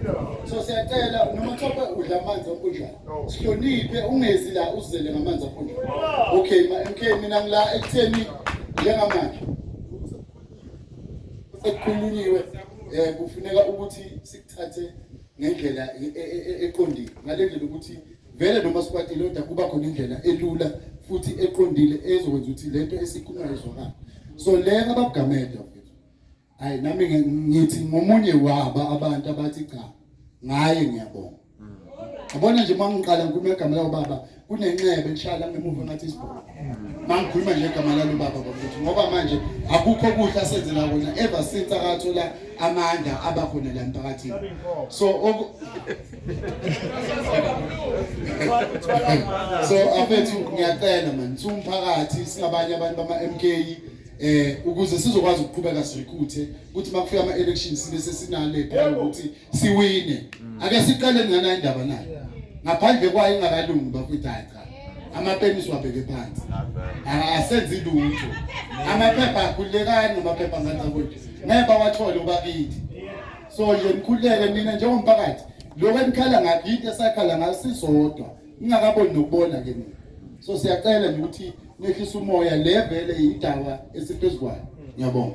So siyacela noma kuthiwa udla amanzi amponjwana. Sihloniphe ungezi la uzele ngamanzi amponjwana. Okay ma MK mina ngila ekutheni njengamanje sekukhulunyiwe kufuneka ukuthi sikuthathe ngendlela eqondile, ngale ndlela ukuthi vele noma sikwatile kodwa kuba khona indlela elula futhi eqondile ezokwenza ukuthi lento esikhulumayo izwakale. So le kababuGamede mfethu, hayi nami ngithi ngomunye waba abantu abathi cha ngaye ngiyabonga. Yabona nje uma ngiqala ngikhuluma igama lawo baba kunenxeba elishaya ngemuva ngathi isibhono. Uma ngikhuluma nje igama lalo baba bafethu, ngoba manje akukho kuhle asenzela kona ever since akathola amandla abakhona la emphakathini. So so afethu ngiyacela man, siwumphakathi singabanye abantu bama MK ukuze sizokwazi ukuqhubeka sirecruit ukuthi makufika ama elections sibe sesinale power ukuthi siwine. Ake siqale ngana indaba nayo. Ngaphandle kwayo ingakalungi bafethu, hayi cha. Amapeni siwabeke phansi. Asenzi lutho. Amaphepha akhululekani ngamaphepha ngane zakwethu. Ngeke bawathole ubakithi. So nje nikhululeke nina njengomphakathi. Lokho enikhala ngakho into esakhala ngayo sisodwa. Ningakaboni nokubona ke nina. So siyacela nje ukuthi nehlise umoya, le vele indaba esiphezu kwayo. Ngiyabonga.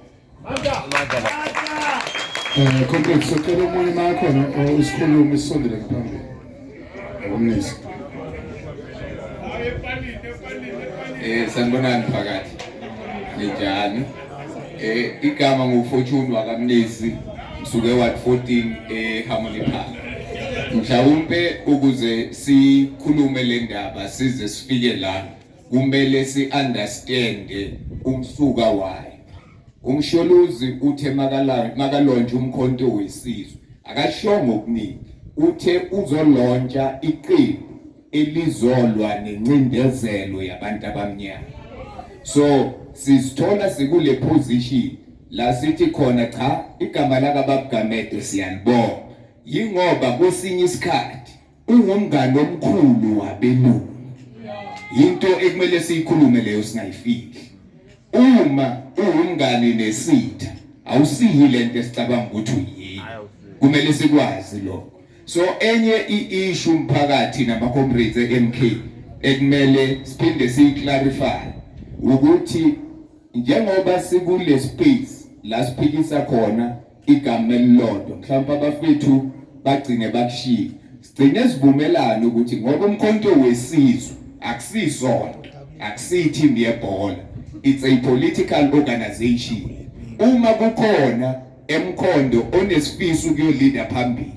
Comrade, socela omunye uma khona isikhulumi sisondele ngaphambili. Akumnisi. Sanibonani phakathi. Ninjani? Igama nguFortune wakaMnisi, ngisuke Ward 14 eHarmony Park. Mhlawumbe ukuze sikhulume le ndaba size sifike la kumele si-understand umsuka wayo. Umsholozi uthe makalontsha umkhonto wesizwe akashongo okuningi, uthe uzolontsha iqembu elizolwa nencindezelo yabantu abamnyama. So sizithola sikule position la sithi khona cha, igama lakababuGamede siyalibonga, yingoba kwesinye isikhathi ungumngani omkhulu wabelungu. Into ekumele siyikhulume leyo, singayifihli. Uma uwumngani nesitha awusiyi lento esicabanga ukuthi uyini, kumele sikwazi lokho. So enye i-issue umphakathi nama-comrades e-MK ekumele siphinde siyiclarify ukuthi njengoba sikule space la siphikisa khona igama elilodwa, mhlawumbe abafethu bagcine bakushiya, sigcine sivumelana ukuthi ngoba umkhonto wesizwe akusisonto, akusiyi-team yebhola, it's a political organization. Uma kukhona emkhondo onesifiso ukuyolida phambili,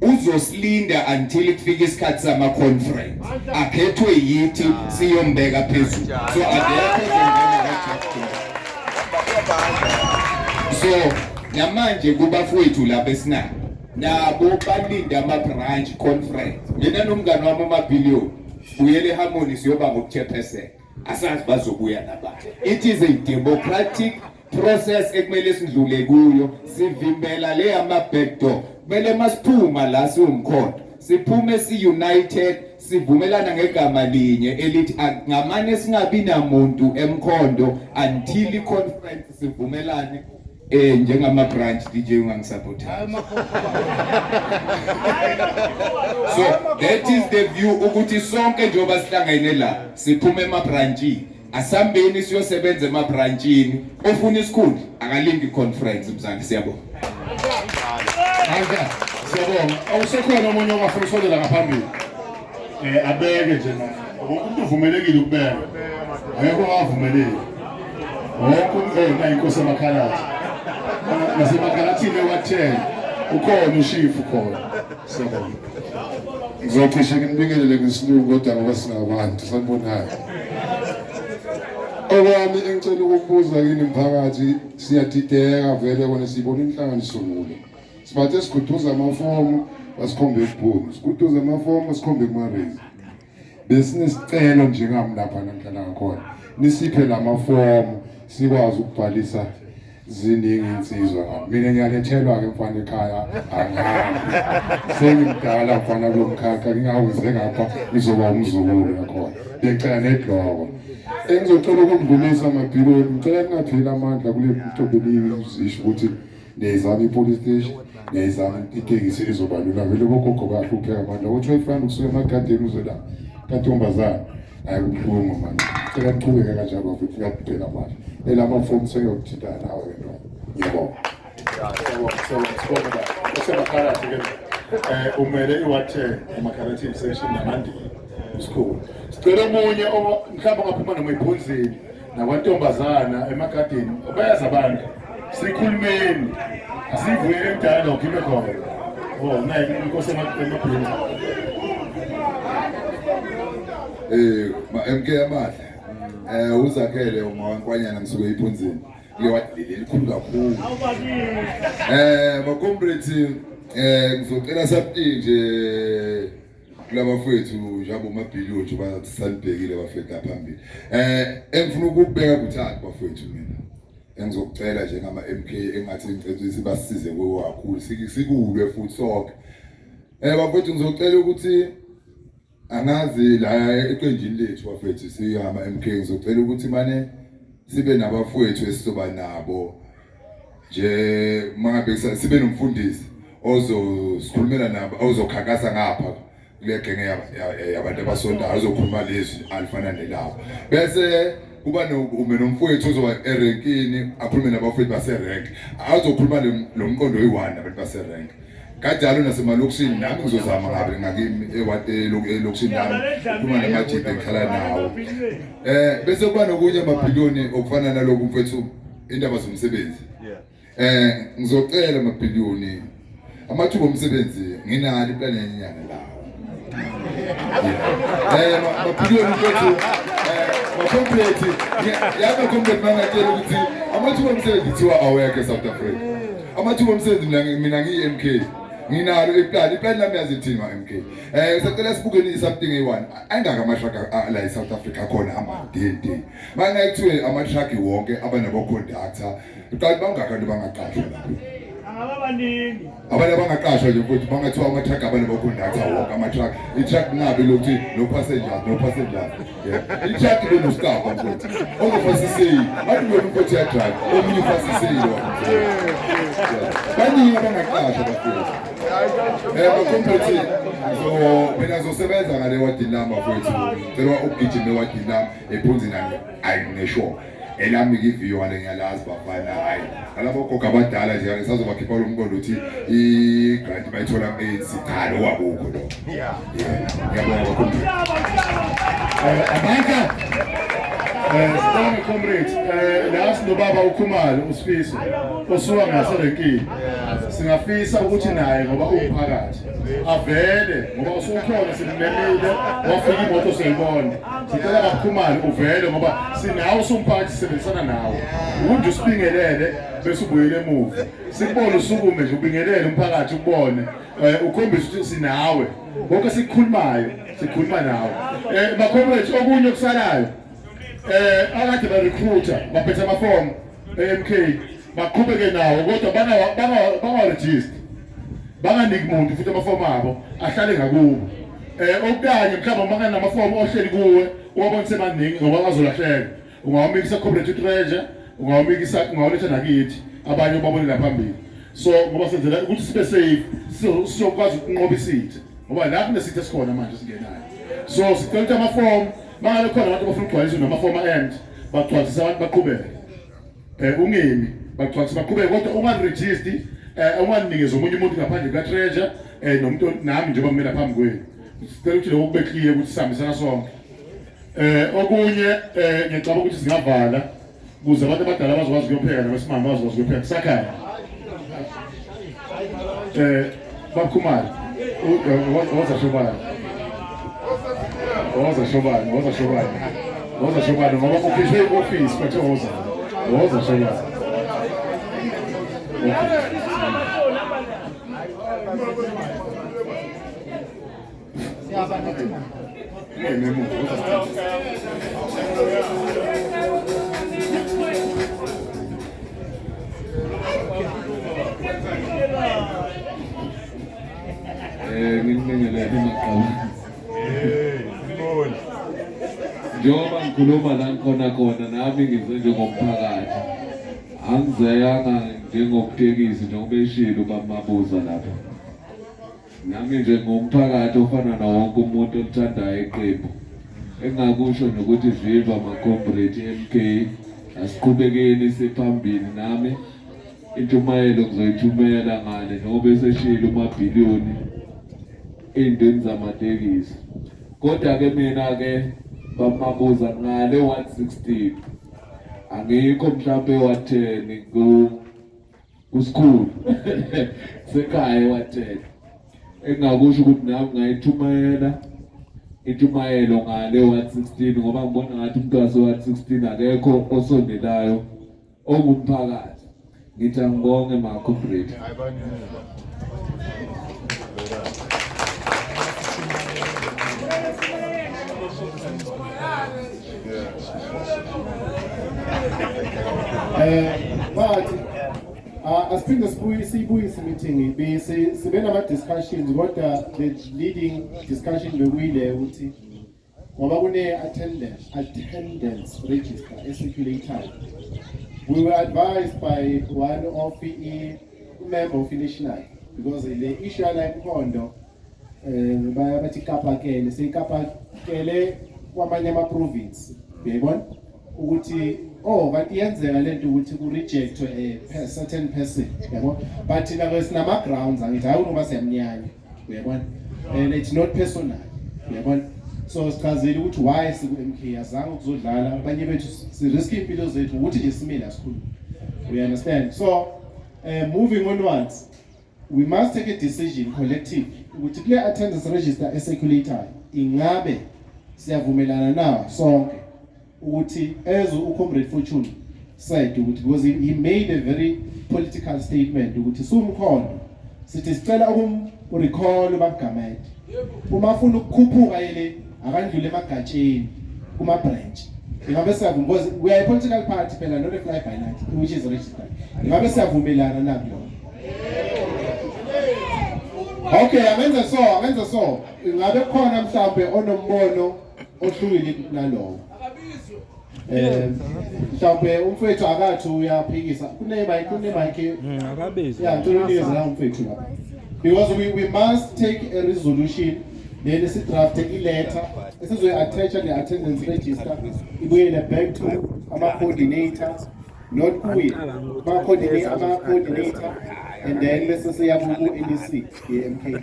Uzosilinda until kufika isikhathi sama conference. Akhethwe yithi siyombeka phezulu. So akekho ozongena ngoJeff Gumede. So namanje kubafowethu lapha esinabo nabo balinde ama-branch conference. Mina nomngani wami uMabhiliyoni buyele eHarmony siyoba ngokuchairperson. Asazi bazobuya nabani. It is a democratic process ekumele sidlule kuyo, sivimbela le ama-back door. Kumele masiphuma la siwumkhonto siphume si-united, sivumelana ngegama linye elithi ngamane singabi namuntu emkhondo until i-conference sivumelane njengama branch. DJ ungangisabotage. So that is the view ukuthi sonke njengoba sihlangene la siphume emabranchini, asambeni siyosebenza emabranchini. Ofuna isikhundla akalindi conference mzali. Siyabonga. Mandla, siyabonga. Awusekhona omunye ongafuna usondela ngaphambili? Abeke nje na. Wonke umuntu uvumelekile ukubeka. Akekho ongavumeleki. Wonke umuntu na inkosi emakhalathi. Nasemakhalathini ewa-10 ukhona ushifu khona. Siyabonga. Ngizocishe nginibingelele ngesilungu kodwa ngoba singabantu sanibonani. Okwami engicela ukukubuza kini mphakathi, siyadideka vele kona siyibona inhlangano isungule. Sibathe siguduza amafomu basikhombe ekubhunu, siguduza amafomu sikhombe kumarezi. Besinesicelo njengami lapha namhlanje ngakhona. Nisiphe lamafomu sikwazi ukubhalisa ziningi insizwa ngami. Mina ngiyalethelwa ke mfana ekhaya angihambi. Sengimdala mfana kulo mkhakha ngingawenze ngapha ngizoba umzukulu yakhona. Ngicela nedloko. Engizocela ukundlulisa amabhiloni, ngicela ningapheli amandla kule ntombi niyizisho ukuthi niyayizama i-police station, niyayizama itekisi izoba lula. Vele bogogo bayahlupheka amandla. Ngo-12 rand ukusuka emagadeni uze la kantombazane. Hayi kubuhlungu manje. Ngicela niqhubeke kanjalo bafethu ngiyakuphela amandla. Elamafomu sengiyokuthintana nawe ke ntombi. Ngiyabonga. Siyabonga, siyabonga, sibonge baba. Osemakhalathi ke umele iwa-10 emakhalathini section namandiya isikhulu. Sicela omunye mhlawumbe ongaphuma noma ephunzini nakwantombazana emagadeni bayazi abantu. Sikhulumeni. Asivuyele emdala ibe khona. Oh, nayi inkosi emabhilini. Ma MK amahle. Uzakhele ungawankwanyana ngisuke iphunzini. Kule wadi leli elikhulu kakhulu. Ma comrades ngizocela something nje kulabafowethu njengoba amabhiliyoni nje basanibhekile bafethu lapha phambili. Engifuna ukubeka kuthathu bafowethu mina. Engizokucela njengama MK engathi ngicela ukuthi basisize kuwo kakhulu sikulwe futhi sonke. Bafowethu ngizocela ukuthi angazi la eqenjini lethu bafethu siyama MK ngizocela ukuthi mane sibe nabafowethu esizoba nabo nje mangabe sibe nomfundisi ozosikhulumela nabo ozokhankasa ngapha kule genge yabantu abasontayo ozokhuluma lezwi alifana nelabo, bese kuba nomfowethu ozoba erenkini akhulume nabafowethu baserenk azokhuluma lo mqondo oyi-one nabantu baserenk. Kanjalo nasemalokishini nami ngizozama ngabe ngakimi elokishini nami ukukhuluma namajita engihlala nawo. Bese kuba nokunye amabhiliyoni okufana naloku mfethu indaba zomsebenzi. Ngizocela amabhiliyoni amathuba omsebenzi nginalo iplani yenyanga lawo. Mabhiliyoni mfethu ma-complete yama-complete mangatshela ukuthi amathuba omsebenzi kuthiwa awekho e-South Africa. Amathuba omsebenzi mina ngiyi-MK nginalo iplani lami yazi ithini ma-MK. Sacela sibukeni something eyi-one angaka ama-truck la e-South Africa khona amadede mangaye kuthiwe ama-truck wonke abanabo-conductor kanti bangaki abantu bangaqashwa lapho? Angababaningi. Abantu abangaqashwa nje futhi bangathiwa ama-truck abanabo-conductor wonke ama-truck, i-truck kungabi lokuthi no passengers, no passengers. Yeah, i-truck ibe nosikapa mfowethu ongofasiseli bathi wena umfowethu uyadrive omunye ufasiseli lo. Baningi abangaqashwa bafowethu. Ma-comrades, so mina ngizosebenza ngale wadini lami bafowethu. Ngicela ukugijima ewadini lami ephunzini ayi ngisho elami ngiviyo ngale ngiyalazi bafana. Hayi nalabo gogo abadala nje ngisazobakhipha lo mqondo ukuthi i-grant bayithola ku-ANC. Cha, lokho akukho lokho. Yeah, ngiyabonga kakhulu. Amandla. Sibonge comrades, la sinobaba uKhumalo uSifiso osuka ngaserenkini. Singafisa ukuthi naye ngoba uwumphakathi avele ngoba usukhona simemile wafika imoto siyayibona. Sicela bakhumalo uvele ngoba sinawe usumphakathi sisebenzisana nawe. Ukuthi usibingelele bese ubuyele emuva. Sikubone usukume nje ubingelele umphakathi ukubone. Ukhombise ukuthi sinawe. Konke sikukhulumayo sikhuluma nawe. Ma-comrades okunye okusalayo akade ba-recruiter baphethe amafomu e-MK baqhubeke nawo kodwa bangawarejista banganiki muntu futhi amafomu abo ahlale ngakubo. Okanye mhlawumbe uma kanamafomu ohleli kuwe uwabonise maningi ngoba azolahleka, ungawamikisa comrade treasure, ungawamikisa ungawaletha nakithi abanye ubabonela phambili. So ngoba senzela ukuthi sibe safe sizokwazi ukunqoba isitha ngoba la kunesitha esikhona manje singenayo. So sicela ukuthi amafomu mangabe khona abantu abafuna ukugcwalisa namafomu empty bagcwalise abantu baqhubeke. Ungemi bagcwalise baqhubeke kodwa ungaregister unganikeza omunye umuntu ngaphandle kuka treasure nomuntu nami njengoba ngimela phambi kwenu. Sicela ukuthi lokho kube clear ukuthi sihambisana sonke. Okunye ngiyacabanga ukuthi singavala ukuze abantu abadala bazokwazi ukuyopheka nabesimame bazokwazi ukuyopheka kusakhaya. Bakhumalo woza shobana woza shobana woza shobana woza shobana ngoba ukhishwe i-office bathe woza woza shobana. Nginibingelele maqhawe. Njengoba ngikhuluma la ngikhona khona nami ngize njengomphakathi. Angizeyanga njengobutekisi njengoba eshilo uBaba Mabuza lapha. Nami nje ngumphakathi ofana nawo wonke umuntu olithandayo iqembu. Engakusho nje ukuthi viva ma-comrade MK, asiqhubekeni siphambili. Nami intshumayelo ngizoyithumela ngale njengoba eseshilo umabhiliyoni ey'ntweni zamatekisi. Kodwa-ke mina-ke bamabuza ngale 116 angikho mhlawumbe 110 kusikhulu sekhaya 110. Engingakusho ukuthi nami ngayithumela intshumayelo ngale 116 ngoba ngibona ngathi umuntu wase 116 akekho osondelayo ongumphakathi. Ngithi angibonge ma-comrade. But asiphinde siyibuyise meeting sibe nama discussions kodwa the leading discussion bekuyile ukuthi ngoba kune attendance register ecirculated. We were advised by one of the member of the national because le issue yala eMkhondo bathi ikapakele seyikapakele kwamanye ama province, uyayibona ukuthi oh kanti iyenzeka lento ukuthi ku reject a certain person, yabo, but thina ke sinama grounds, angithi hayi noma siyamnyanya, uyabona, and it's not personal, uyabona. So sichazile ukuthi why siku MK, azange ukuzodlala abanye bethu si risk impilo zethu ukuthi nje simile asikhulu, we understand. So moving onwards we must take a decision collectively ukuthi kule attendance register ecirculator ingabe siyavumelana na sonke ukuthi as uComrade Fortune said ukuthi because he made a very political statement ukuthi sumkhondo sithi sicela ukum recall uBabGamede, uma afuna ukukhuphuka yele akandlule emagatsheni kuma branch. Ingabe siyavuma, because we are a political party phela, not a fly by night which is registered. Ingabe siyavumelana na kuloko? Okay, angenze so ingabe khona mhlawumbe onombono ohlukile kunalowo? Mhlawumbe umfethu akathi uyaphikisa, kune mic. Akabizwe. Yeah, ngicela unikeze la umfethu lapha because we must take a resolution, then si-draft i-letter esizoyi-attacha ne-attendance register, ibuyele back to ama-coordinator, not kuye, ama-coordinator, and then bese siya ku-NEC ye-MK.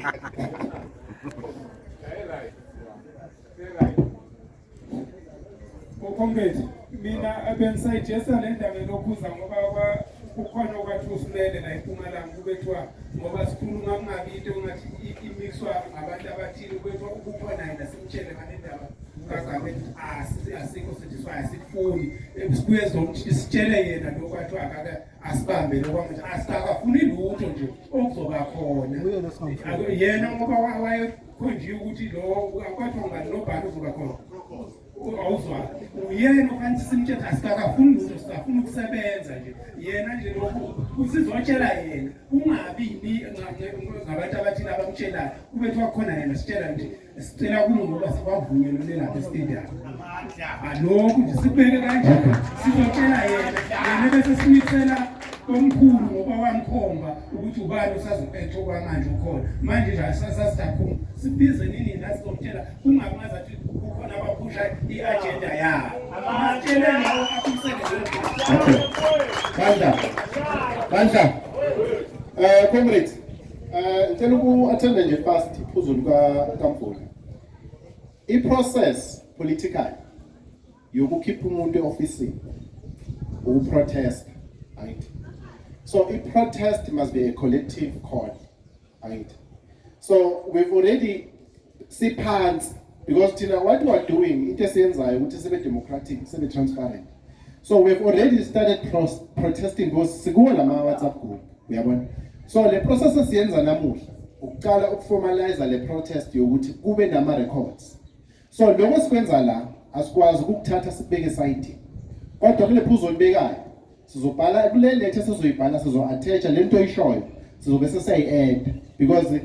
Comrade, Mina bengisayijesa le ndaba elokhuza ngoba kukhona okwathi usimele la eMpumalanga kubethiwa ngoba sikhuluma kungabi into engathi imiswa ngabantu abathile kubethiwa ukukhona yena simtshele ngale ndaba kaGamede asikho sithi so asikufuni sibuye sitshele yena lokhu athi akake asibambe lokho manje asikakafuni lutho nje okuzoba khona yena ngoba wayekhonjiwe ukuthi lo akwathiwa ngubani nobhani uzoba khona awuzwa uyena ofanele simtshele asikakafuni lutho sisafuna ukusebenza nje yena nje lokhu usizotshela yena kungabi ngabantu abathile abamtshelayo kube kuthiwa khona yena sitshela nje sicela kulungoba sikwavunyelwe lapha estadium alokhu nje sikubeke kanje sizotshela yena yena bese simisela komkhulu ngoba wamkhomba ukuthi ubani usazophetha okwamanje ukhona manje nje asasasidakhuma sibize nini la sizomtshela kungabi ngazathi kukhona abaphusha i-agenda yabo asitshele lawo aphusele. Okay. Bandla. Bandla. Comrades, ngicela uku-attenda nje fast iphuzu luka kaMvula. I-process political yokukhipha umuntu e-ofisini ukuprotest, right? So i-protest must be a collective call, right? So we've already siphansi because thina what we are doing, into esiyenzayo ukuthi sibe democratic, sibe transparent. So we've already started protesting because sikuwo lama WhatsApp group, uyabona? So le process esiyenza namuhla ukuqala ukuformalize le protest yokuthi kube nama records. So lokho sikwenza la asikwazi ukukuthatha sibeke esayidini. Kodwa kule phuzo olibekayo sizobhala kule letter sizoyibhala, sizo-attach le nto oyishoyo, sizobe sesiyayi-add because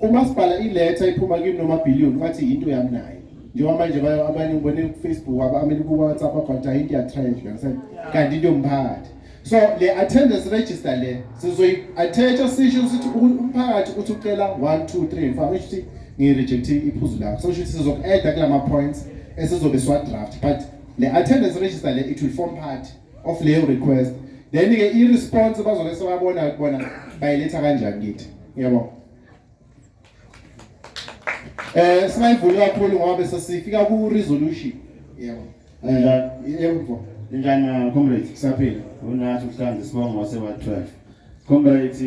uma sibhala i-letter iphuma kimi noma billion ngathi into yami nayo njengoba manje abanye ngibone ku-Facebook, abamele ku-WhatsApp abhala into ya-trash, you understand, kanti into yomphakathi. So le attendance register le sizoyi-attacha sisho ukuthi umphakathi uthi ucela 1 2 3 4, ngisho ukuthi ngiyi-reject iphuzu lakho, so kusho ukuthi sizoku-adda kulama points esizobe siwa-draft, but le attendance register le it will form part of leyo request. Then ke i-response bazobe sebabona kubona bayiletha kanjani kithi. Ngiyabonga. Singayivuli kakhulu ngoba bese sifika ku resolution. Yebo. Yebo mfo. Ninjani comrades? Siyaphila. Unathi uhlanze sibonga wase wa 12. Comrades,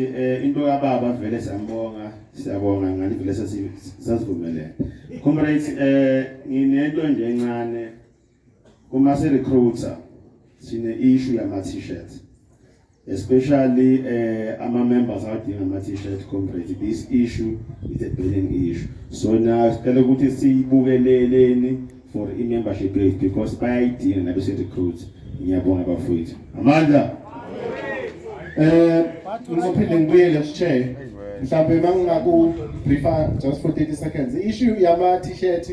into kababa vele siyambonga, siyabonga ngani vele sasivumelene. Comrades, nginento nje encane kuma se recruiter sine issue yama t-shirts. Especially ama members adinga ama t-shirt comrades. This issue is a burning issue. So now sicela ukuthi siyibukeleleni for i-membership rate because bayayidinga nabe se-recruit. Ngiyabonga bafowethu. Amandla. Ngizophinde ngibuyele ku-chair. Mhlawumbe mangingaku briefa just for 30 seconds. I-issue yama t-shirt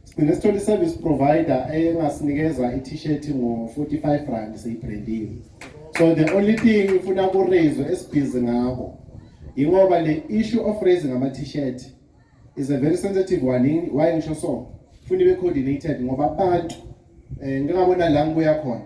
sigcine sithole i-service provider engasinikeza i-t-shirt ngo-45 rand seyibrandiwe. So the only thing ifuna ku-raise esibhizi ngako ingoba le issue of raising ama t-shirt is a very sensitive one. Why ngisho so? Funa ibe coordinated ngoba abantu ngingabona la ngibuya khona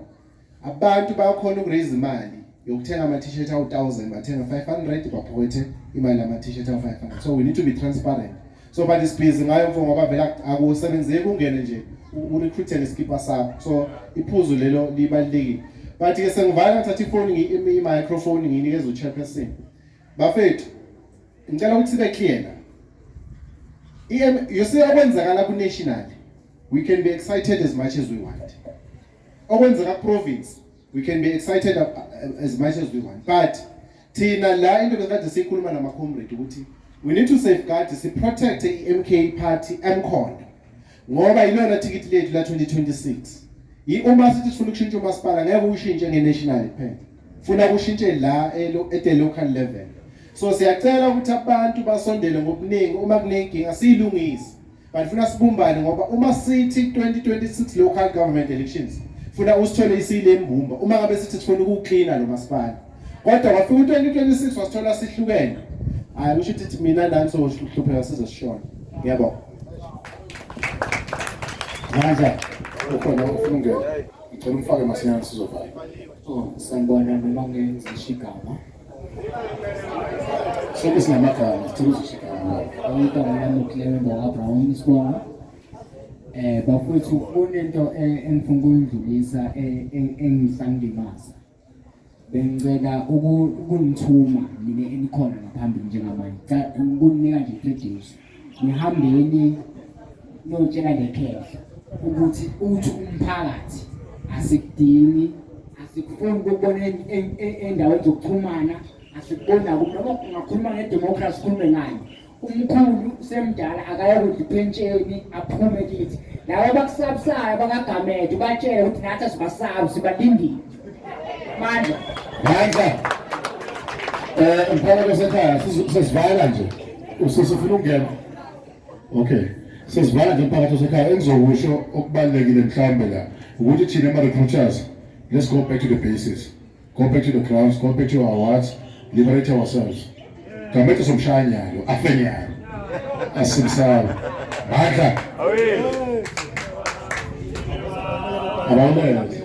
abantu bayakhona ukuraise imali yokuthenga ama t-shirt awu 1000, bathenga 500, baphokethe imali yama t-shirt awu 500. So we need to be transparent. So but isibhizi ngayo mfo ngoba vele akusebenzeki ungene nje urecruit ngeskipa sakho. So iphuzu lelo libalulekile. But ke sengivala ngithatha ifoni, i-microphone ngiyinikeza u-chairperson. Bafethu, ngicela ukuthi sibe clear la. You see okwenzakala ku-national, we can be excited as much as we want. Okwenzeka ku-province, we can be excited as much as we want, but thina la into bekade siyikhuluma nama-comrade ukuthi we need to safeguard, si-protect i-MK Party emkhondo ngoba ilona thikithi lethu la 2026. Uma sithi sifuna ukushintsha umasipala, ngeke ushintshe nge-national kuphela, funa kushintshe la at the local level. So siyacela ukuthi abantu basondele ngobuningi, uma kunenkinga siyilungise, but funa sibumbane ngoba uma sithi 2026 local government elections funa usithole isile mbumba. Uma ngabe sithi sifuna ukuklina lo masipala kodwa kwafika u-2026 wasithola sihlukene, hayi kusho ukuthi mina nani sohlupheka size sishone. Ngiyabonga. Mandla, ukhona ufuna ukungena. Ngicela umfake masinyane sizovala. Oh, sanibona, noma ngenzisho igama. Sonke sinamagama, sicela uzisho igama. Igama lami uClement wakaBrown isibongo. Bafowethu, kunento engifuna ukuyidlulisa engisangimaza. Bengicela ukunithuma nina enikhona ngaphambili njengamanje. Cha, ukunika nje produce. Nihambeni niyotshela le khehla ukuthi uthi umphakathi asikudingi, asikufuni ukubona endaweni zokuxhumana, asikuboni noma ungakhuluma ngedemocracy ukhulume ngani. Umkhulu semdala akayokudla ipentsheni aphume kithi. Laba abakusabisayo bakaGamede ubatshele ukuthi nathi asibasabi, sibalindile. Mandla. Mandla. Mphakathi wasekhaya, sesivala nje. Usufuna ukungena? Okay. Sesivala nje mphakathi wasekhaya. Engizokusho okubalulekile mhlawumbe la ukuthi thina ama-recruiters, let's go back to the basis. Go back to the grounds, go back to our wards, liberate ourselves. Gamede somshaya nyalo, afe nyalo. Asimsabi. Mandla. Abawulenze.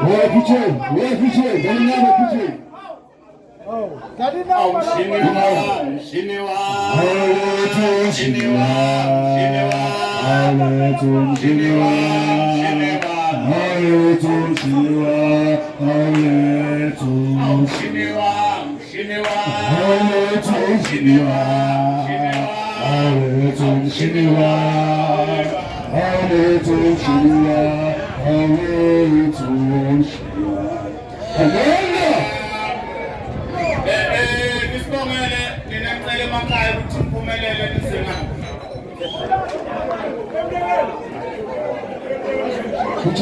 Wewe PJ, wewe PJ, ndani nabo PJ. Nisibongele nina, ngicela emakhaya ukuthi niphumelele nizinga. PJ.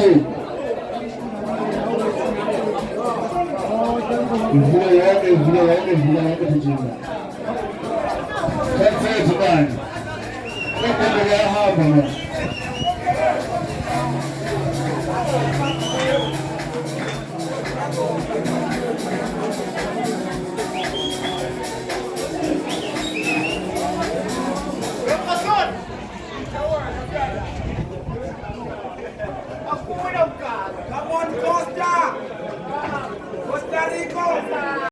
Ivula yonke, ivula yonke, ivula yonke PJ. Khathethe manje. Kodwa kuyahamba manje.